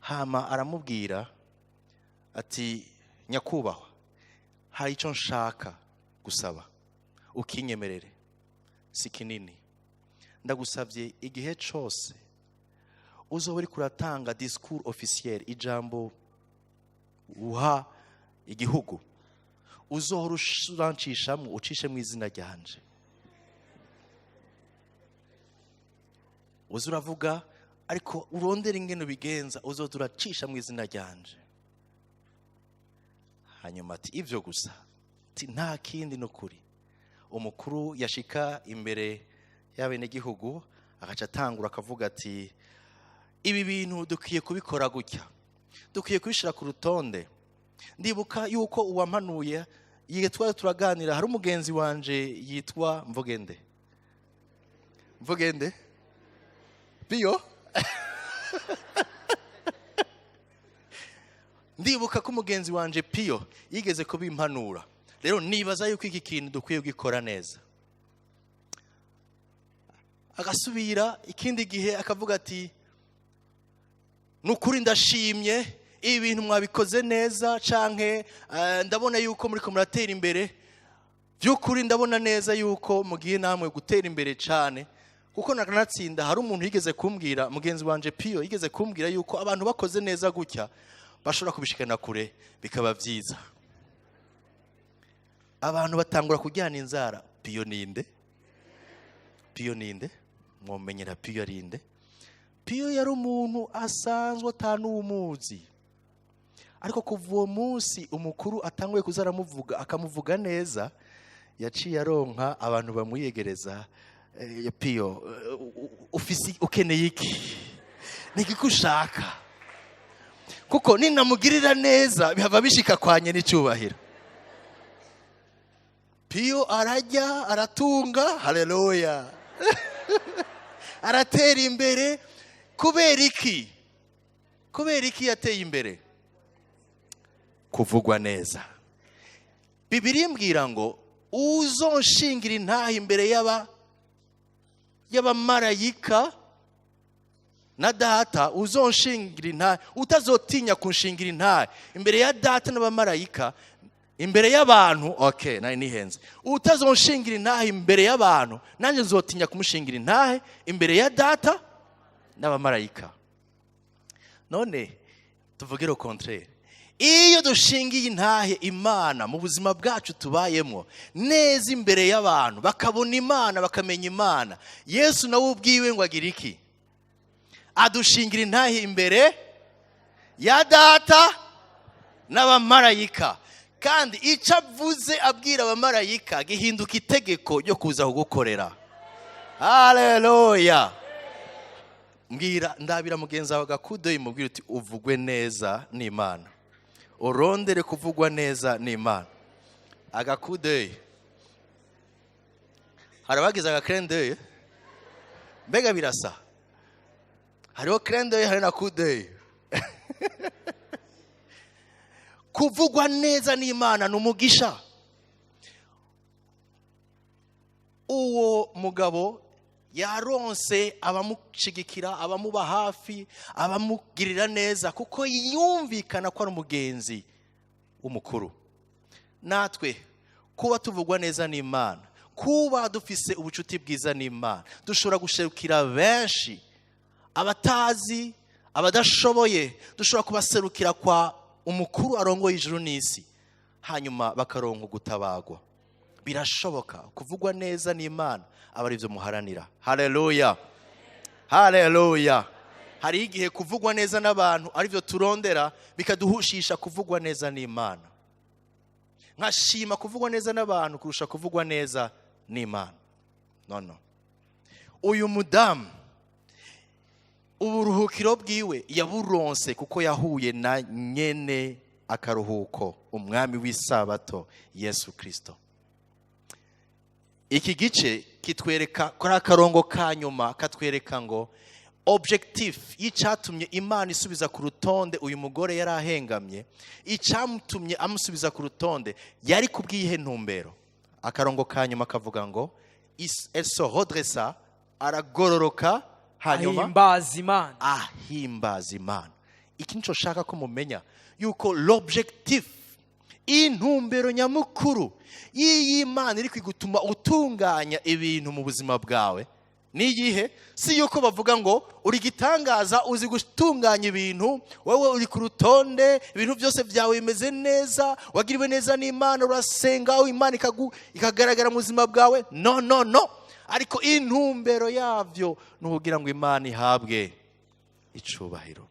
Hama aramubwira ati: "Nyakubahwa, hari icyo nshaka gusaba ukinyemerere, si kinini. Ndagusabye igihe cyose uzoba uriko uratanga discours officiel, ijambo uha igihugu, uzohora urancishamo, ucishe mu izina ryanje. Uza uravuga ariko urondera ingene ubigenza, uzoza uracisha mu izina ryanje." Hanyuma ati: "Ivyo gusa?" Ati: "Nta kindi n'ukuri." Umukuru yashika imbere y'abenegihugu agaca atangura akavuga ati: "Ibi bintu dukwiye kubikora gutya, dukwiye kubishira ku rutonde. Ndibuka yuko uwampanuye igihe twari turaganira, hari umugenzi wanje yitwa Mvugende, Mvugende Biyo. Ndibuka ko umugenzi wanje Piyo yigeze kubimpanura. Rero nibaza yuko iki kintu dukwiye gukora neza." Agasubira ikindi gihe akavuga ati: "Nukuri ndashimye ibi bintu mwabikoze neza, canke ndabona yuko muriko muratera imbere. By'ukuri ndabona neza yuko mugiye namwe gutera imbere cane, kuko nakanatsinda hari umuntu yigeze kumbwira, mugenzi wanje Piyo yigeze kumbwira yuko abantu bakoze neza gutya bashobora kubishikana kure bikaba vyiza." Abantu batangura kujyana inzara. Piyo ninde? Piyo ninde? Mwomenyera Piyo arinde? Piyo yari umuntu asanzwe atanuwumuzi, ariko kuva uwo munsi umukuru atanguye kuza aramuvuga, akamuvuga neza, yaciye aronka abantu bamwiyegereza. Piyo, ufisi ukeneye iki? Niki ushaka? Kuko ninamugirira neza bihava bishika kwanye n'icyubahiro. Piyo arajya aratunga, haleluya, aratera imbere. Kubera iki? Kubera iki yateye imbere? Kuvugwa neza. Bibiliya imbwira ngo uzonshingira intahe imbere y'abamarayika na data, uzonshingira intahe, utazotinya kunshingira intahe imbere ya data n'abamarayika, imbere y'abantu, okay, nari nihenze, utazonshingira intahe imbere y'abantu, nanjye nzotinya kumushingira intahe imbere ya data n'abamarayika. None tuvuge le contraire, iyo dushingiye intahe Imana mu buzima bwacu tubayemo neza imbere y'abantu, bakabona Imana, bakamenya Imana, Yesu nawe ubwiwe ngo agira iki? Adushingira intahe imbere ya data n'abamarayika. Kandi icyo avuze abwira abamarayika gihinduka itegeko ryo kuza kugukorera. Haleluya. Mbwira, ndabira mugenzi wawe gakudoyi, mubwire uti uvugwe neza n'Imana, urondere kuvugwa neza n'Imana. Agakudoyi, hari abagize agakrendeye, mbega birasa, hariho krendeye, hari na kudeyi. Kuvugwa neza n'Imana ni umugisha. Uwo mugabo yaronse abamushigikira, abamuba hafi, abamugirira neza, kuko yumvikana ko ari umugenzi w'umukuru. Natwe kuba tuvugwa neza n'Imana, kuba dufise ubucuti bwiza n'Imana, dushobora guserukira benshi, abatazi, abadashoboye, dushobora kubaserukira kwa Umukuru arongoye ijuru n'isi, hanyuma bakaronka gutabagwa. Birashoboka kuvugwa neza n'Imana, aba ari byo muharanira. Haleluya, haleluya! Hari igihe kuvugwa neza n'abantu aribyo turondera, bikaduhushisha kuvugwa neza n'Imana. Nkashima kuvugwa neza n'abantu kurusha kuvugwa neza n'Imana. No, no, uyu mudamu uburuhukiro bwiwe yaburonse kuko yahuye na nyene akaruhuko, Umwami w'Isabato, Yesu Kirisito. Iki gice kitwereka kuri akarongo ka nyuma, katwereka ngo objectif y'icyatumye Imana isubiza ku rutonde uyu mugore yari ahengamye, icyamutumye amusubiza ku rutonde yari kubw'iyihe ntumbero? Akarongo ka nyuma kavuga ngo elle se redressa, aragororoka, hanyuma ahimbaza Imana. Ahimbaza Imana. Iki nico shaka ko mumenya, yuko l'objectif, intumbero nyamukuru y'iyi Imana iri kwigutuma utunganya ibintu mu buzima bwawe niyihe? Si yuko bavuga ngo uri gitangaza, uzi gutunganya ibintu, wowe uri ku rutonde, ibintu byose byawe bimeze neza, wagiriwe neza n'Imana, urasenga, Imana ikagaragara mu buzima bwawe. No, no, no! Ariko intumbero yabyo ni ukugira ngo Imana ihabwe icubahiro.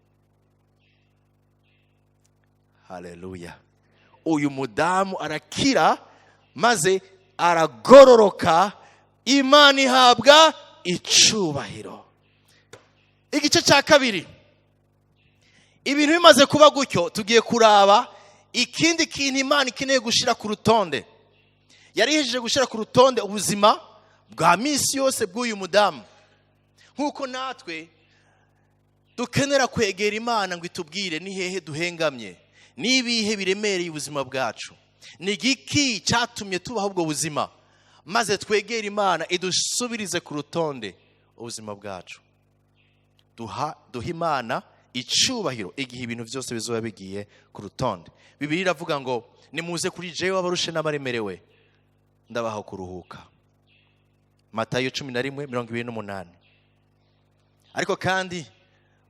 Haleluya! Uyu mudamu arakira, maze aragororoka, Imana ihabwa icubahiro. Igice cya kabiri, ibintu bimaze kuba gutyo, tugiye kuraba ikindi kintu Imana ikeneye gushyira ku rutonde. Yari ihejeje gushyira ku rutonde ubuzima bwa minsi yose bw'uyu mudamu, nk'uko natwe dukenera kwegera Imana ngo itubwire ni hehe duhengamye, n'ibihe biremereye ubuzima bwacu, ni igiki cyatumye tubaho ubwo buzima, maze twegere Imana idusubirize ku rutonde ubuzima bwacu. Duha Imana icubahiro igihe ibintu byose bizoba bigiye ku rutonde. Bibiliya iravuga ngo: "Nimuze kuri jewe abarushe n'abaremerewe, ndabaha kuruhuka." Matayo 11:28. Ariko kandi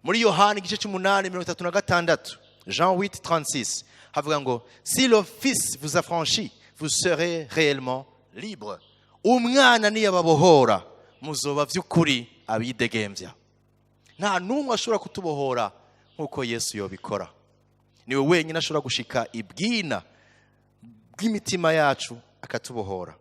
muri Yohani igice cy'umunani 36, Jean 8:36, havuga ngo: "Si le Fils vous affranchit, vous serez réellement libre." Umwana niyababohora, muzoba by'ukuri abidegembya. Nta n'umwe ashobora kutubohora nk'uko Yesu yobikora. Niwe wenyine ashobora gushika ibwina bw'imitima yacu akatubohora.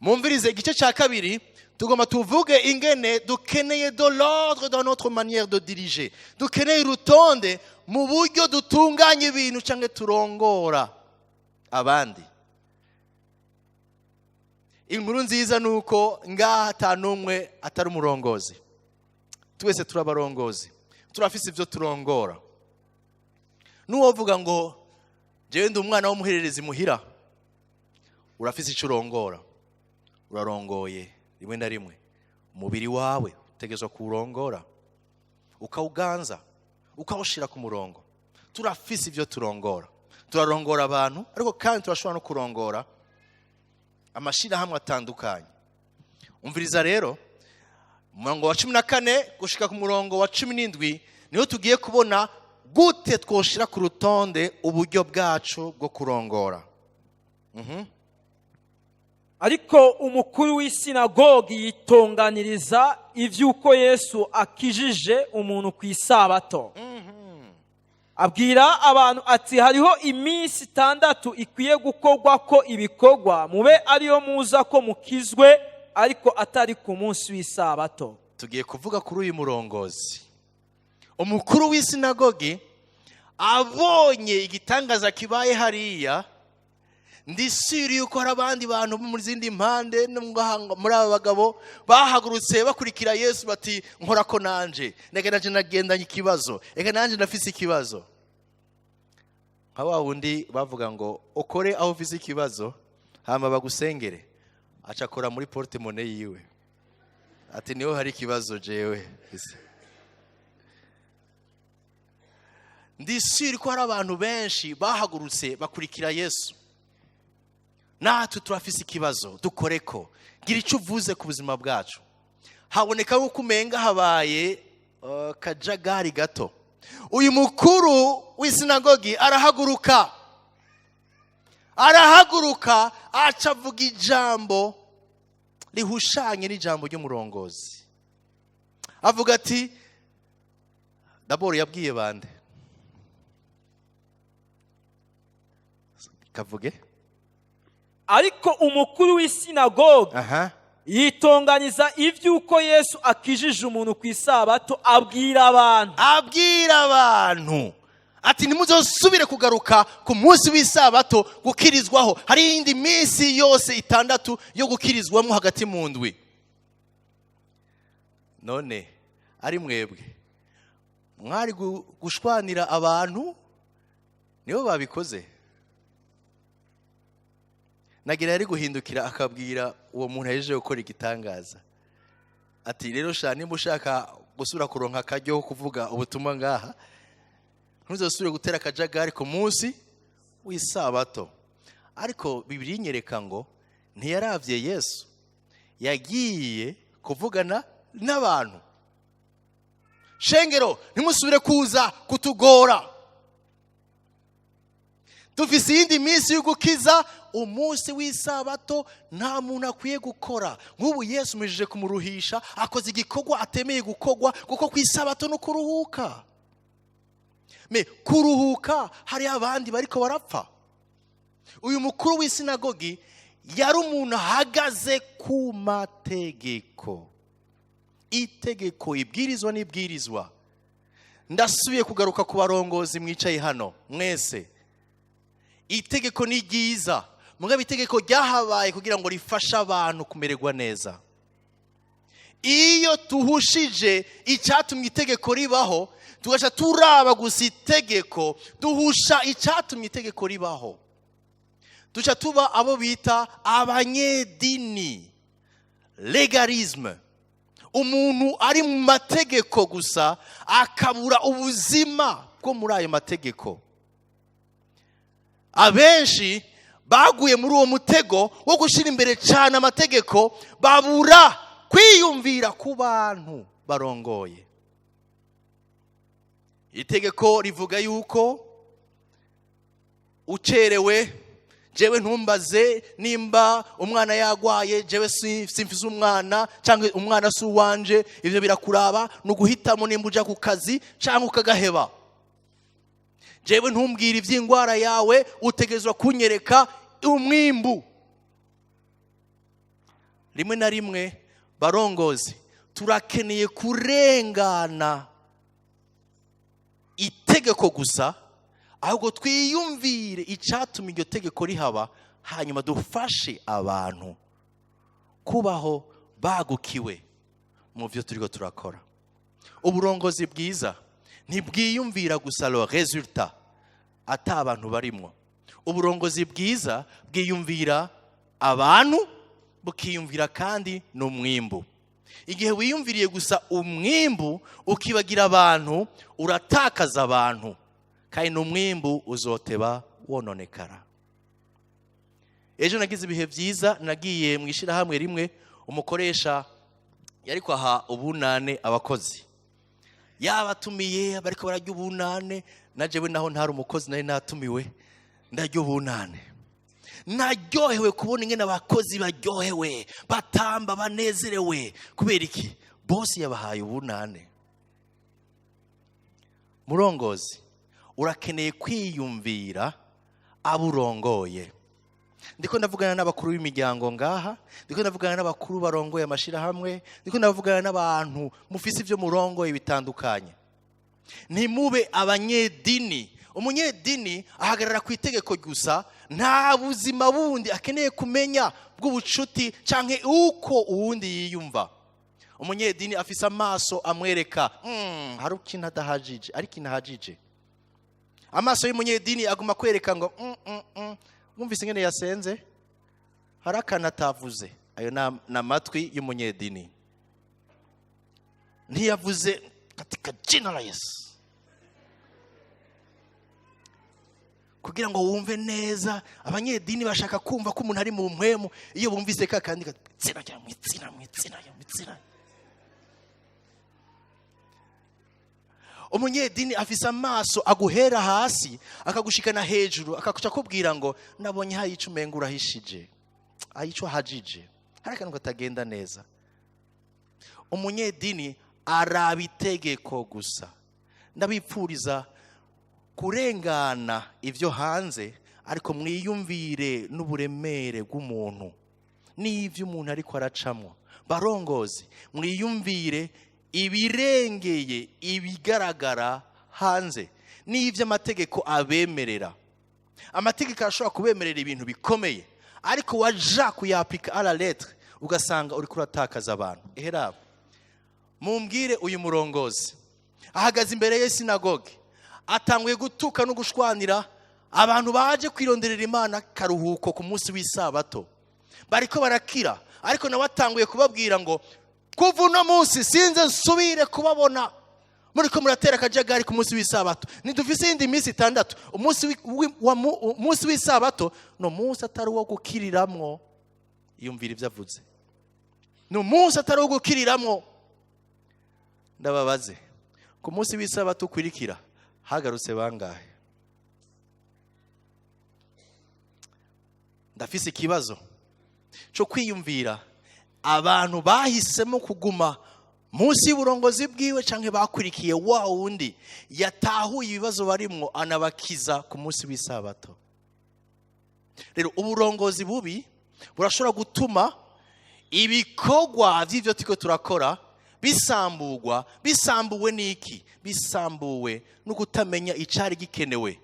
Mumvirize, igice cya kabiri tugomba tuvuge ingene dukeneye de l'ordre dans notre manière de diriger, dukeneye urutonde mu buryo dutunganya ibintu cyangwa turongora abandi. Inkuru nziza ni uko ngaha ata n'umwe atari umurongozi. Twese turabarongozi, turafise ibyo turongora. N'uwovuga ngo jewe ndi umwana w'umuhererezi muhira, urafise icyo urongora, urarongoye. Rimwe na rimwe umubiri wawe utegerezwa kuwurongora, ukawuganza, ukawushyira ku murongo. Turafise ibyo turongora, turarongora abantu, ariko kandi turashobora no kurongora amashyirahamwe atandukanye. Umviriza rero, umurongo wa 14 gushika ku murongo wa 17 niho tugiye kubona gute twoshira ku rutonde uburyo bwacu bwo kurongora. Ariko umukuru w'isinagogi yitonganiriza iby'uko Yesu akijije umuntu ku Isabato, abwira abantu ati: "Hariho iminsi 6 ikwiye gukorwa ko ibikorwa, mube ariyo muza ko mukizwe, ariko atari ku munsi w'Isabato." Tugiye kuvuga kuri uyu murongozi, umukuru w'isinagogi. Abonye igitangaza kibaye hariya, ndi sûr yuko hari abandi bantu bo mu zindi mpande no muri aba bagabo bahagurutse bakurikira Yesu, bati: "Nkora ko nanje, reka nanje nagendanye ikibazo, reka nanje ndafise ikibazo." Nka wa wundi bavuga ngo ukore aho ufise ikibazo hama bagusengere, aca akora muri porte-monnaie yiwe, ati: "Niho hari ikibazo jewe mfise." Ndi sûr ko hari abantu benshi bahagurutse bakurikira Yesu. Natwe turafise ikibazo, dukore ko, gira icyo uvuze ku buzima bwacu. Haboneka nk'uko umenga habaye kajagari gato. Uyu mukuru w'isinagogi arahaguruka, arahaguruka, aca avuga ijambo rihushanye n'ijambo ry'umurongozi. Avuga ati, d'abord yabwiye bande? Kavuge. Ariko umukuru w'isinagogi yitonganiza iby'uko Yesu akijije umuntu ku isabato, abwira abantu. Abwira abantu ati: "Ntimuzosubire kugaruka ku munsi w'isabato gukirizwaho. Hari iyindi minsi yose 6 yo gukirizwamo hagati mu ndwi." None ari mwebwe mwari gushwanira abantu, nibo babikoze? Nagira yari guhindukira akabwira uwo muntu yaje gukora igitangaza ati: "Rero sha, nimba ushaka gusubira kuronka akaryo ko kuvuga ubutumwa ngaha, ntuzosubire gutera akajagari ku munsi w'isabato." Ariko Bibiliya inyereka ngo ntiyaravye Yesu, yagiye kuvugana n'abantu. "Shengero, ntimusubire kuza kutugora, dufise iyindi minsi yo gukiza. Umunsi w'isabato nta muntu akwiye gukora. Nk'ubu Yesu mujije kumuruhisha, akoze igikorwa atemeye gukorwa, kuko ku isabato no kuruhuka. Me kuruhuka hari abandi bariko barapfa." Uyu mukuru w'isinagogi yari umuntu ahagaze ku mategeko, itegeko, ibwirizwa n'ibwirizwa. Ndasubiye kugaruka ku barongozi mwicaye hano mwese. Itegeko ni ryiza, mugabo itegeko ryahabaye kugira ngo rifashe abantu kumererwa neza. Iyo tuhushije icyatumye itegeko ribaho, tugaca turaba gusa itegeko, duhusha icyatumye itegeko ribaho, duca tuba abo bita abanyedini, légalisme. Umuntu ari mu mategeko gusa, akabura ubuzima bwo muri ayo mategeko. Abenshi baguye muri uwo mutego wo gushyira imbere cyane amategeko, babura kwiyumvira ku bantu barongoye. Itegeko rivuga yuko ucerewe, jewe ntumbaze nimba umwana yagwaye, jewe simfise umwana cyangwa umwana si uwanje, ivyo birakuraba, ni uguhitamo nimba uja ku kazi cyangwa ukagaheba. Jewe ntumbwire iby'indwara yawe, utegerezwa kunyereka umwimbu. Rimwe na rimwe, barongozi, turakeneye kurengana itegeko gusa, ahubwo twiyumvire icyatuma iryo tegeko rihaba, hanyuma dufashe abantu kubaho bagukiwe mu byo turiko turakora. Uburongozi bwiza ntibwiyumvira gusa le résultat ata abantu barimwo. Uburongozi bwiza bwiyumvira abantu, bukiyumvira kandi n'umwimbu. Igihe wiyumviriye gusa umwimbu ukibagira abantu, uratakaza abantu, kandi n'umwimbu uzoteba wononekara. Ejo nagize ibihe byiza, nagiye mu ishyirahamwe rimwe, umukoresha yari kwaha ubunane abakozi, yabatumiye, bariko bararya ubunane. Na jewe naho ntari umukozi, nari natumiwe, ndarya ubunane. Naryohewe kubona ingene abakozi baryohewe, batamba, banezerewe. Kubera iki? Bosi yabahaye ubunane. Murongozi, urakeneye kwiyumvira abo urongoye. Ndiko ndavugana n'abakuru b'imiryango ngaha, ndiko ndavugana n'abakuru barongoye amashirahamwe, ndiko ndavugana n'abantu mufise ivyo murongoye bitandukanye. Ntimube abanyedini. Umunyedini ahagarara ku itegeko gusa, nta buzima bundi akeneye kumenya bw'ubucuti canke uko uwundi yiyumva. Umunyedini afise amaso amwereka hari ikintu adahajije, ariko inahajije. Amaso y'umunyedini aguma kwereka ngo wumvise ingene yasenze, hari akantu atavuze. Ayo ni amatwi y'umunyedini. Ntiyavuze katika jina la Yesu kugira ngo wumve neza. Abanyedini bashaka kumva ko umuntu ari mu mpwemu. Iyo bumvise ka kandi tsina cyangwa mwitsina, mwitsina, mwitsina. Umunyedini afise amaso aguhera hasi akagushikana hejuru, akakuca akubwira ngo nabonye hari ico umenga urahishije, hari ico ahajije, hari akantu katagenda neza. Umunyedini araba itegeko gusa. Ndabipfuriza kurengana ivyo hanze, ariko mwiyumvire n'uburemere bw'umuntu n'ivyo umuntu ariko aracamwo. Barongozi, mwiyumvire ibirengeye ibigaragara hanze n'ivyo amategeko abemerera. Amategeko arashobora kubemerera ibintu bikomeye, ariko waja kuyapika à la lettre ugasanga uriko uratakaza abantu. Eherabo mumbwire, uyu murongozi ahagaze imbere y'isinagoge, atanguye gutuka no gushwanira abantu baje kwironderera Imana karuhuko ku munsi w'isabato. Bariko barakira, ariko nawe atanguye kubabwira ngo kuva uno munsi sinze nsubire kubabona muriko muratera akajagari ku munsi w'isabato. Ntidufise iyindi minsi 6. Umunsi w'isabato ni umunsi atari uwo gukiriramwo. Yumvira ibyo avuze, ni umunsi atari uwo gukiriramwo. Ndababaze, ku munsi w'isabato ukwirikira hagarutse bangahe? Ndafise ikibazo cyo kwiyumvira abantu bahisemo kuguma munsi y'uburongozi bwiwe canke bakurikiye wa wundi yatahuye ibibazo barimwo anabakiza ku munsi w'isabato. Rero uburongozi bubi burashobora gutuma ibikorwa vy'ivyo turiko turakora bisamburwa. Bisambuwe n'iki? Bisambuwe no kutamenya icari gikenewe,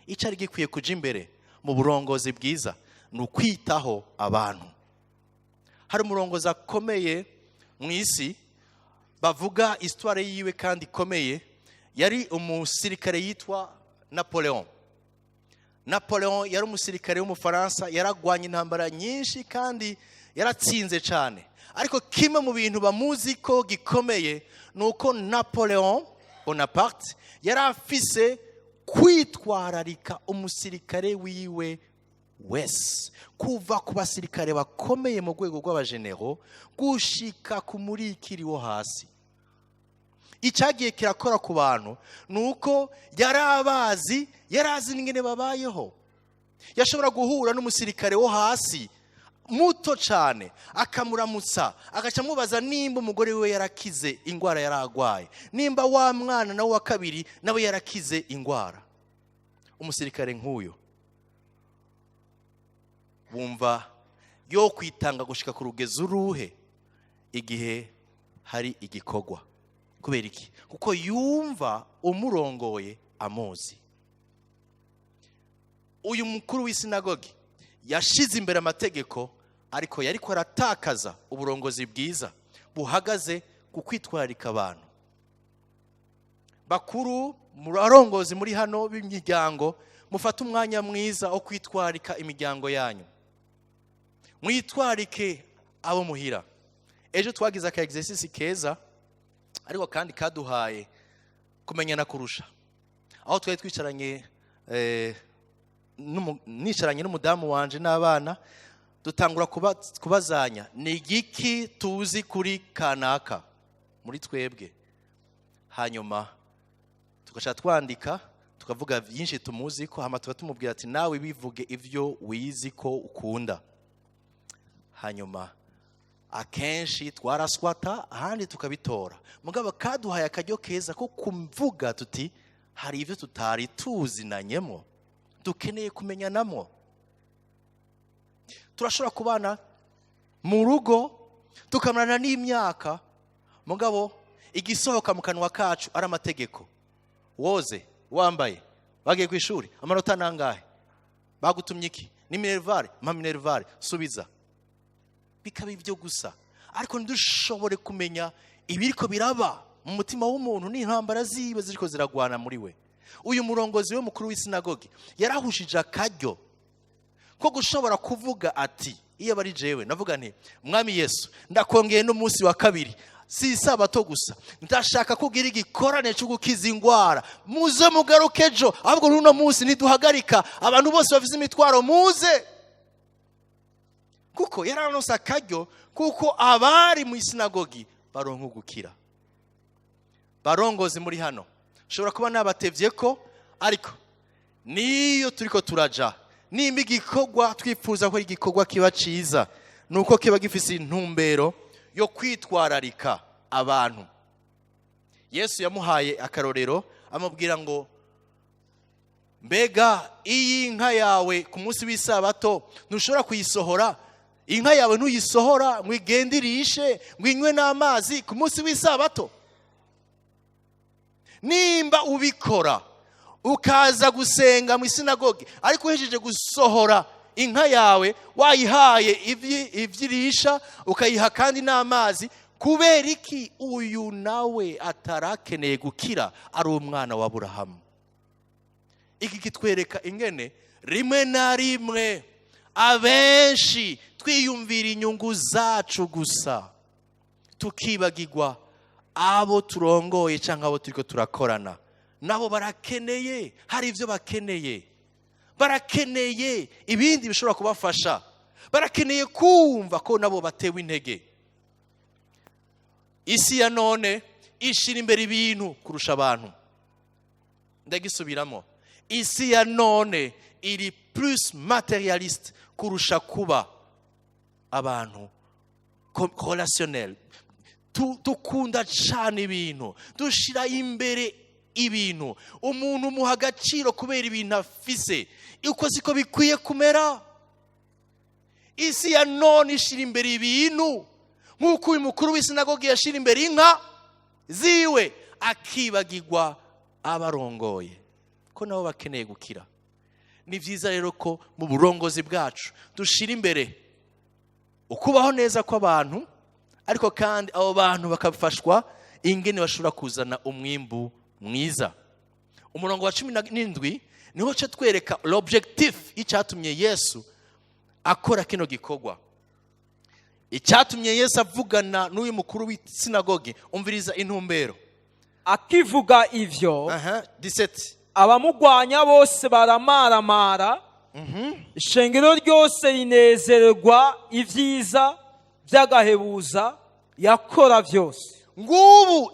icari gikwiye kuja imbere mu burongozi bwiza ni ukwitaho abantu. Hari umurongozi akomeye mu isi bavuga histoire yiwe kandi ikomeye, yari umusirikare yitwa Napoleon. Napoleon yari umusirikare w'Umufaransa, yaragwanye intambara nyinshi kandi yaratsinze cyane. Ariko kimwe mu bintu bamuzi ko gikomeye ni uko Napoleon Bonaparte yari afise kwitwararika umusirikare wiwe wese, kuva ku basirikare bakomeye mu rwego rw'abajenero gushika ku murikiri wo hasi. Icyagiye kirakora ku bantu ni uko yari abazi, yari azi n'ingene babayeho. Yashobora guhura n'umusirikare wo hasi muto cyane akamuramutsa, agaca amubaza nimba umugore we yarakize ingwara yaragwaye, nimba wa mwana nawe wa kabiri nawe yarakize ingwara. Umusirikare nk'uyo bumva yo kwitanga gushika ku rugezo uruhe igihe hari igikorwa. Kubera iki? Kuko yumva umurongoye amuzi. Uyu mukuru w'isinagogi yashize imbere amategeko, ariko yariko aratakaza uburongozi bwiza buhagaze ku kwitwararika abantu. Bakuru, murarongozi muri hano b'imiryango, mufate umwanya mwiza wo kwitwararika imiryango yanyu, mwitwarike abo muhira. Ejo twagize aka exercice keza, ariko kandi kaduhaye kumenyana kurusha. Aho twari twicaranye, nicaranye n'umudamu wanje n'abana, dutangura kubazanya ni igiki tuzi kuri kanaka muri twebwe. Hanyuma tugaca twandika, tukavuga byinshi tumuzi ko, hama tuba tumubwira ati nawe bivuge ivyo wizi ko ukunda. Hanyuma akenshi twaraswata, ahandi tukabitora. Mugabo kaduhaye akaryo keza ko kumvuga tuti hari ivyo tutari tuzinanyemo dukeneye kumenyanamo. Turashobora kubana mu rugo tukamarana n'imyaka, mugabo igisohoka mu kanwa kacu ari amategeko. Woze wambaye, bagiye ku ishuri, amanota nangahe, bagutumye iki, ni minervare, mpa minervare, subiza. Bikaba ibyo gusa, ariko ntidushobore kumenya ibiriko biraba mu mutima w'umuntu n'intambara ziwe ziriko ziragwana muri we. Uyu murongozi we mukuru w'isinagogi yarahushije akaryo ko gushobora kuvuga ati iyo bari jewe navuga nti Mwami Yesu, ndakongeye n'umunsi wa kabiri, si isabato gusa, ndashaka kugira igikorane cyo gukiza ingwara, muze mugaruke ejo, ahubwo n'uno munsi ntiduhagarika, abantu bose bafise imitwaro muze. Kuko yararonse akaryo kuko abari mu isinagogi baronka gukira. Barongozi muri hano, Nshobora kuba nabatevye ko, ariko niyo turiko turaja, nimba igikorwa twifuza ko igikorwa kiba ciza, nuko kiba gifise intumbero yo kwitwararika abantu. Yesu yamuhaye akarorero, amubwira ngo: "Mbega iyi nka yawe ku munsi w'isabato ntushobora kuyisohora? Inka yawe ntuyisohora ngo igende irishe, ngo inywe n'amazi ku munsi w'isabato? Nimba ubikora, ukaza gusenga mu isinagogi, ariko uhejeje gusohora inka yawe, wayihaye ivyirisha, ukayiha kandi n'amazi, kubera iki uyu nawe atarakeneye gukira, ari umwana wa Burahamu?" Iki kitwereka ingene rimwe na rimwe abenshi twiyumvira inyungu zacu gusa, tukibagirwa abo turongoye cyangwa abo turiko turakorana nabo. Barakeneye, hari ibyo bakeneye, barakeneye ibindi bishobora kubafasha, barakeneye kumva ko nabo batewe intege. Isi ya none ishira imbere ibintu kurusha abantu. Ndagisubiramo: isi ya none iri plus matérialiste kurusha kuba abantu relationnel. Dukunda cyane ibintu, dushira imbere ibintu. Umuntu umuha agaciro kubera ibintu afise. Uko siko bikwiye kumera. Isi ya none ishira imbere ibintu, nk'uko uyu mukuru w'isinagogi yashira imbere inka ziwe, akibagirwa abarongoye ko nabo bakeneye gukira. Ni byiza rero ko mu burongozi bwacu dushira imbere ukubaho neza kw'abantu, ariko kandi abo bantu bakafashwa ingene bashobora kuzana umwimbu mwiza. Umurongo wa 17 niho cyo twereka l'objectif y'icyatumye Yesu akora kino gikorwa, icyatumye Yesu avugana n'uyu mukuru w'isinagogi. Umviriza intumbero. Akivuga ivyo, Aha, 17. abamugwanya bose baramaramara, ishengero ryose rinezererwa ibyiza by'agahebuza yakora byose. Ngubu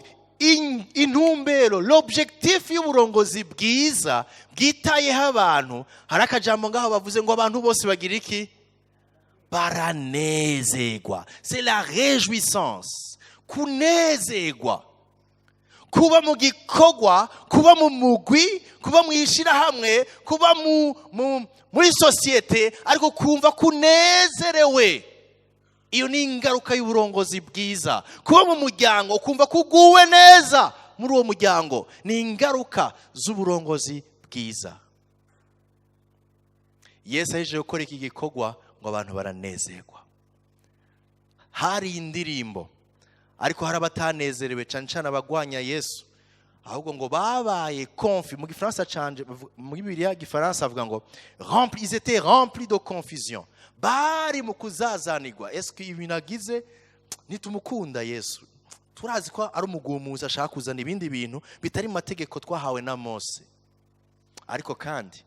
intumbero, l'objectif y'uburongozi bwiza bwitayeho abantu. Hari akajambo ngaho bavuze ngo abantu bose bagira iki? Baranezerwa. C'est la réjouissance, kunezerwa, kuba mu gikorwa, kuba mu mugwi, kuba mu ishyirahamwe, kuba muri sosiyete, ariko kumva kunezerewe. Iyo ni ingaruka y'uburongozi bwiza. Kuba mu muryango, ukumva ko uguwe neza muri uwo muryango, ni ingaruka z'uburongozi bwiza. Yesu ahejeje gukora iki gikorwa, ngo abantu baranezerwa, hari indirimbo. Ariko hari abatanezerewe, cyane cyane abagwanya Yesu. Ahubwo ngo babaye confus. Mu gifaransa canje, muri Bibiliya gifaransa avuga ngo rempli, ils étaient remplis de confusion, bari mu kuzazanirwa. Est-ce que ibintu agize, nitumukunda Yesu, turazi ko ari umugumuzi, ashaka kuzana ibindi bintu bitari mu mategeko twahawe na Mose? Ariko kandi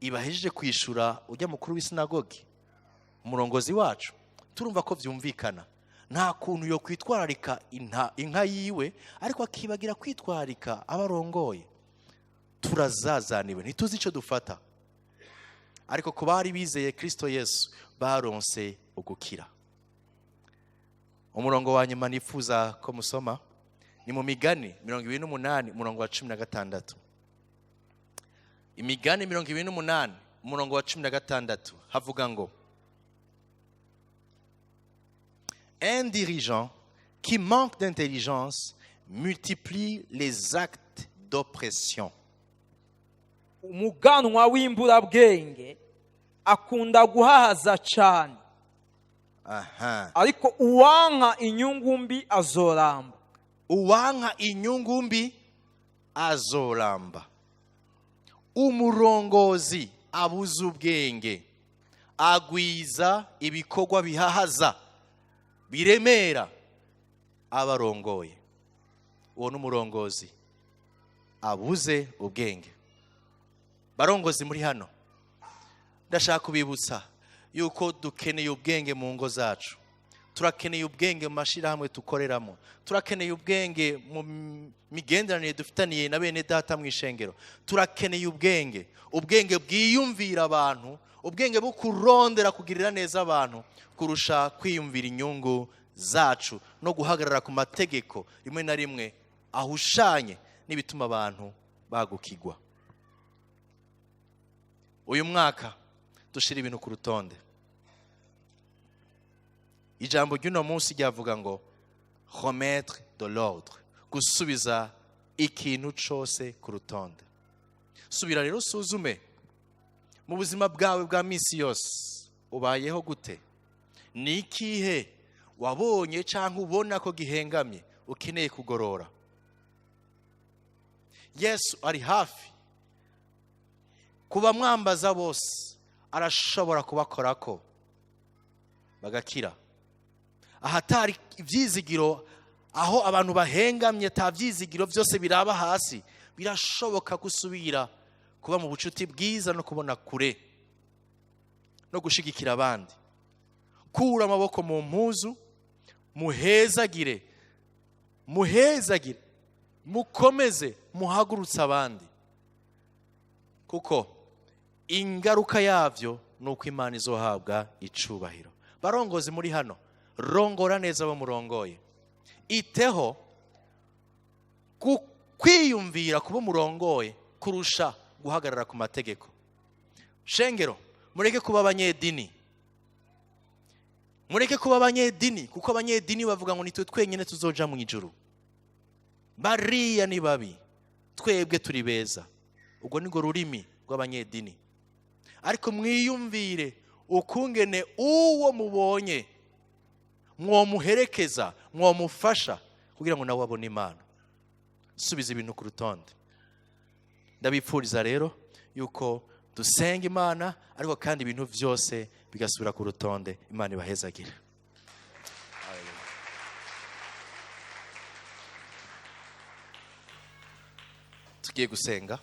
ibahejeje kwishura ujya mukuru w'isinagogi, umurongozi wacu, turumva ko byumvikana. Nta kuntu yo kwitwararika inka yiwe, ariko akibagira kwitwararika abarongoye. Turazazaniwe, ntituzi icyo dufata. Ariko ku bari bizeye Kristo Yesu, baronse ugukira. Umurongo wa nyuma nifuza ko musoma ni mu Migani 28, umurongo wa 16. Imigani 28, umurongo wa 16, havuga ngo: "Un dirigeant qui manque d'intelligence multiplie les actes d'oppression." Umuganwa w'imburabwenge akunda guhahaza cyane, ariko uwanka inyungu mbi azoramba. Uwanka inyungu mbi azoramba. Umurongozi abuze ubwenge agwiza ibikorwa bihahaza, biremera abarongoye. Uwo ni umurongozi abuze ubwenge. Barongozi muri hano, ndashaka kubibutsa yuko dukeneye ubwenge mu ngo zacu. Turakeneye ubwenge mu mashyirahamwe tukoreramo. Turakeneye ubwenge mu migenderanire dufitaniye na bene data mu ishengero. Turakeneye ubwenge, ubwenge bwiyumvira abantu, ubwenge bwo kurondera kugirira neza abantu kurusha kwiyumvira inyungu zacu no guhagarara ku mategeko rimwe na rimwe ahushanye n'ibituma abantu bagukigwa. Uyu mwaka dushira ibintu ku rutonde. Ijambo ry'uno munsi ryavuga ngo remettre de l'ordre, gusubiza ikintu cose ku rutonde. Subira rero usuzume mu buzima bwawe bwa misi yose, ubayeho gute? Ni ikihe wabonye canke ubona ko gihengamye ukeneye kugorora? Yesu ari hafi kuba mwambaza bose, arashobora kubakorako bagakira. Ahatari ivyizigiro, aho abantu bahengamye ta vyizigiro vyose biraba hasi, birashoboka gusubira kuba mu bucuti bwiza no kubona kure no gushigikira abandi. Kura amaboko mu mpuzu, muhezagire, muhezagire, mukomeze, muhagurutse abandi, kuko ingaruka yavyo nuko Imana izohabwa icubahiro. Barongozi muri hano, rongora neza abo murongoye. Iteho kwiyumvira kuba murongoye kurusha guhagarara ku mategeko. Shengero, mureke kuba abanyedini. Mureke kuba abanyedini, kuko abanyedini bavuga ngo nitwe twenyine tuzoja mu ijuru. Bariya ni babi, twebwe turi beza. Ubwo ni rurimi rw'abanyedini. Ariko mwiyumvire ukungene uwo mubonye mwomuherekeza, mwomufasha kugira ngo nawe abone Imana. Subiza ibintu ku rutonde. Ndabipfuriza rero yuko dusenga Imana, ariko kandi ibintu vyose bigasubira ku rutonde. Imana ibahezagire. Tugiye gusenga.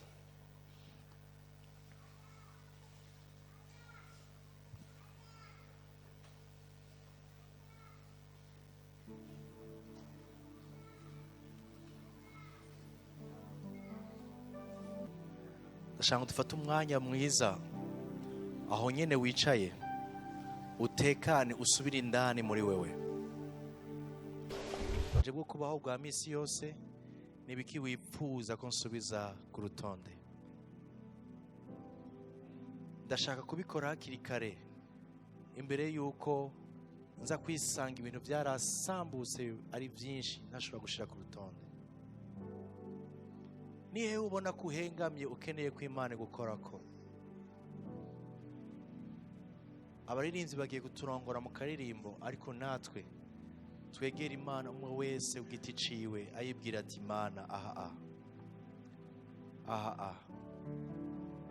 Ndashaka ngo dufate umwanya mwiza aho nyene wicaye, utekane, usubire indani muri wewe. Uje bwo kubaho bwa misi yose, nibiki wipfuza ko nsubiza ku rutonde? Ndashaka kubikora hakiri kare, imbere yuko nza kwisanga ibintu byarasambutse ari byinshi ntashobora gushira ku rutonde. Nihe ubona ko uhengamye ukeneye ko Imana igukora ko? Abaririmbyi bagiye kuturongora mu karirimbo, ariko natwe twegera Imana umwe wese ku giti ciwe, ayibwira ati Imana aha aha aha aha,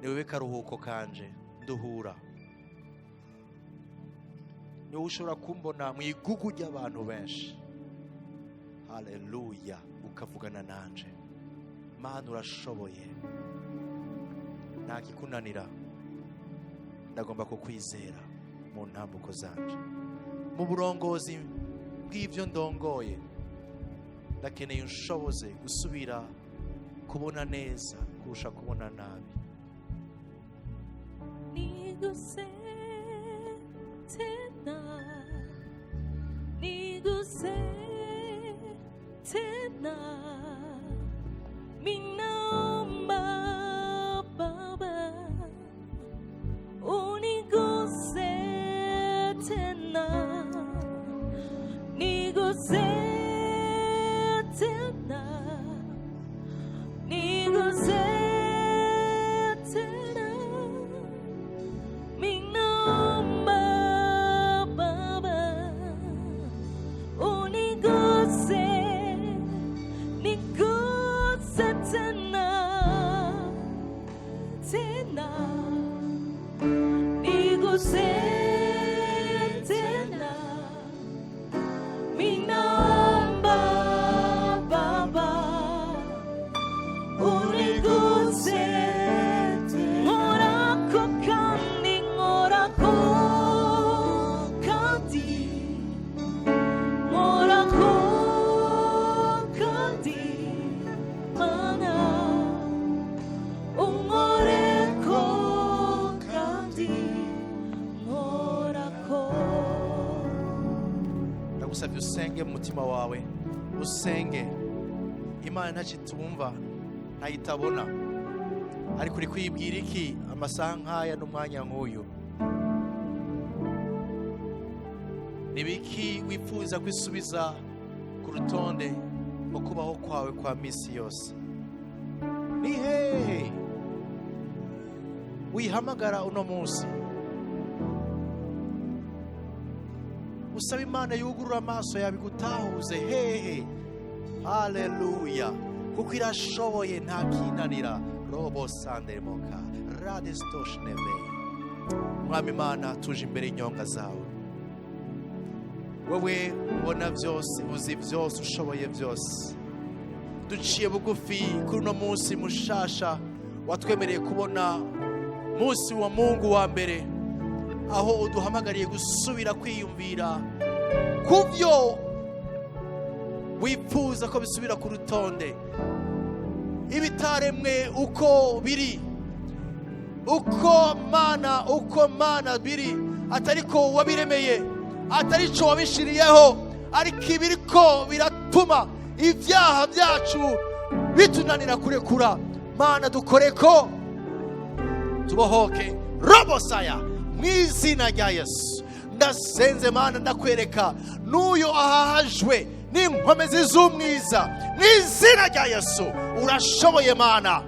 ni wewe karuhuko kanje, nduhura. Ni wowe ushobora kumbona mu igugu ry'abantu benshi, haleluya, ukavugana nanje. Mana urashoboye, nta kikunanira, ndagomba kukwizera mu ntambuko zanje, mu burongozi bw'ibyo ndongoye. Ndakeneye unshoboze gusubira kubona neza kurusha kubona nabi. Niguse tena, niguse tena, minaomba Baba, uniguse tena, niguse tena, niguse tena, minaomba Baba, uniguse, niguse tena, tena, niguse tena, minaomba Baba, uniguse, ngorako kandi, ngorako kandi, Ndagusabye usenge mu mutima wawe, usenge Imana. Ntacyo itumva, ntayitabona, ariko uri kwibwira iki amasaha nk'aya n'umwanya nk'uyu? Ni biki wifuza kwisubiza ku rutonde mu kubaho kwawe kwa minsi yose? Ni hehe wihamagara uno munsi usaba Imana yugurura amaso yawe igutahuze hehe? Haleluya, kuko irashoboye, nta kinanira. Robo sandemoka radestoshneve. Mwami Imana, tuje imbere y'inyonga zawe, wowe ubona byose, uzi byose, ushoboye byose. Duciye bugufi kuri uno munsi mushasha watwemereye kubona, munsi wa Mungu wa mbere, aho uduhamagariye gusubira kwiyumvira ku byo wifuza ko bisubira ku rutonde, ibitaremwe uko biri, uko Mana, uko Mana biri, atari ko wabiremeye, atari cyo wabishiriyeho, ariko ibiriko biratuma ibyaha byacu bitunanira kurekura. Mana, dukore ko tubohoke robosaya mu izina rya Yesu. Ndasenze Mana, ndakwereka n'uyu ahahajwe n'inkomezi z'umwiza mu izina rya Yesu. Urashoboye Mana,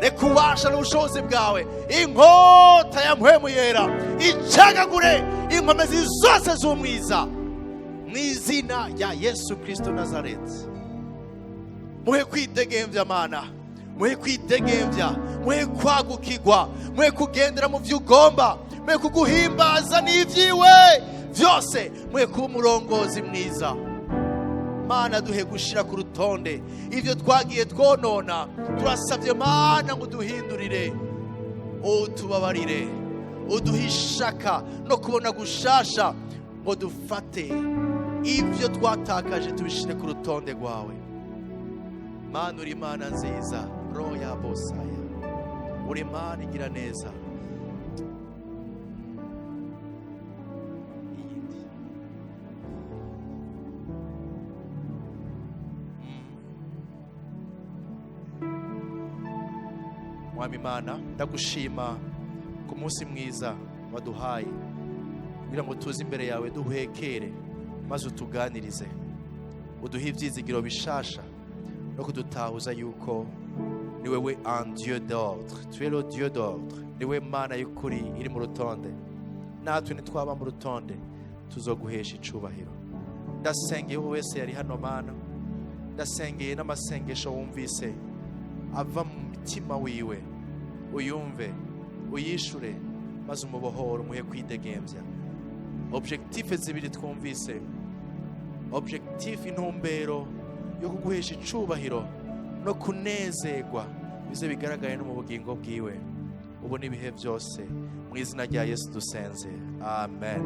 reka ubasha n'ubushobozi bwawe, inkota ya Mpwemu Yera, icagagure inkomezi zose z'umwiza mu izina rya Yesu Kirisito Nazareti. Muhe kwidegemvya Mana, muhe kwidegemvya, muhe kwagukirwa, muhe kugendera mu byo ugomba, muhe kuguhimbaza n'ibyiwe byose, muhe kuba umurongozi mwiza. Mana, duhe gushira ku rutonde ibyo twagiye twonona. Turasabye Mana ngo uduhindurire, utubabarire, uduhe ishaka no kubona gushasha, ngo dufate ibyo twatakaje tubishire ku rutonde rwawe. Mana, uri Imana nziza, roho ya bosaya, uri Imana igira neza. Iyindi. Mwami Imana, ndagushima ku munsi mwiza waduhaye kugira ngo tuze imbere yawe duhekere, maze utuganirize, uduhe ibyizigiro bishasha no kudutahuza yuko ni wewe un Dieu d'ordre, tu es le Dieu d'ordre, ni we Mana y'ukuri iri mu rutonde. Natwe nitwaba mu rutonde tuzoguhesha icubahiro. Ndasengeye uwo wese yari hano Mana, ndasengeye n'amasengesho wumvise ava mu mutima wiwe, uyumve, uyishure, maze umubohore, umuhe kwidegembya. Objectif zibiri twumvise, objectif, intumbero yo kuguhesha icubahiro no kunezerwa, bize bigaragaye no mu bugingo bwiwe ubu n'ibihe byose. Mu izina rya Yesu dusenze, amen.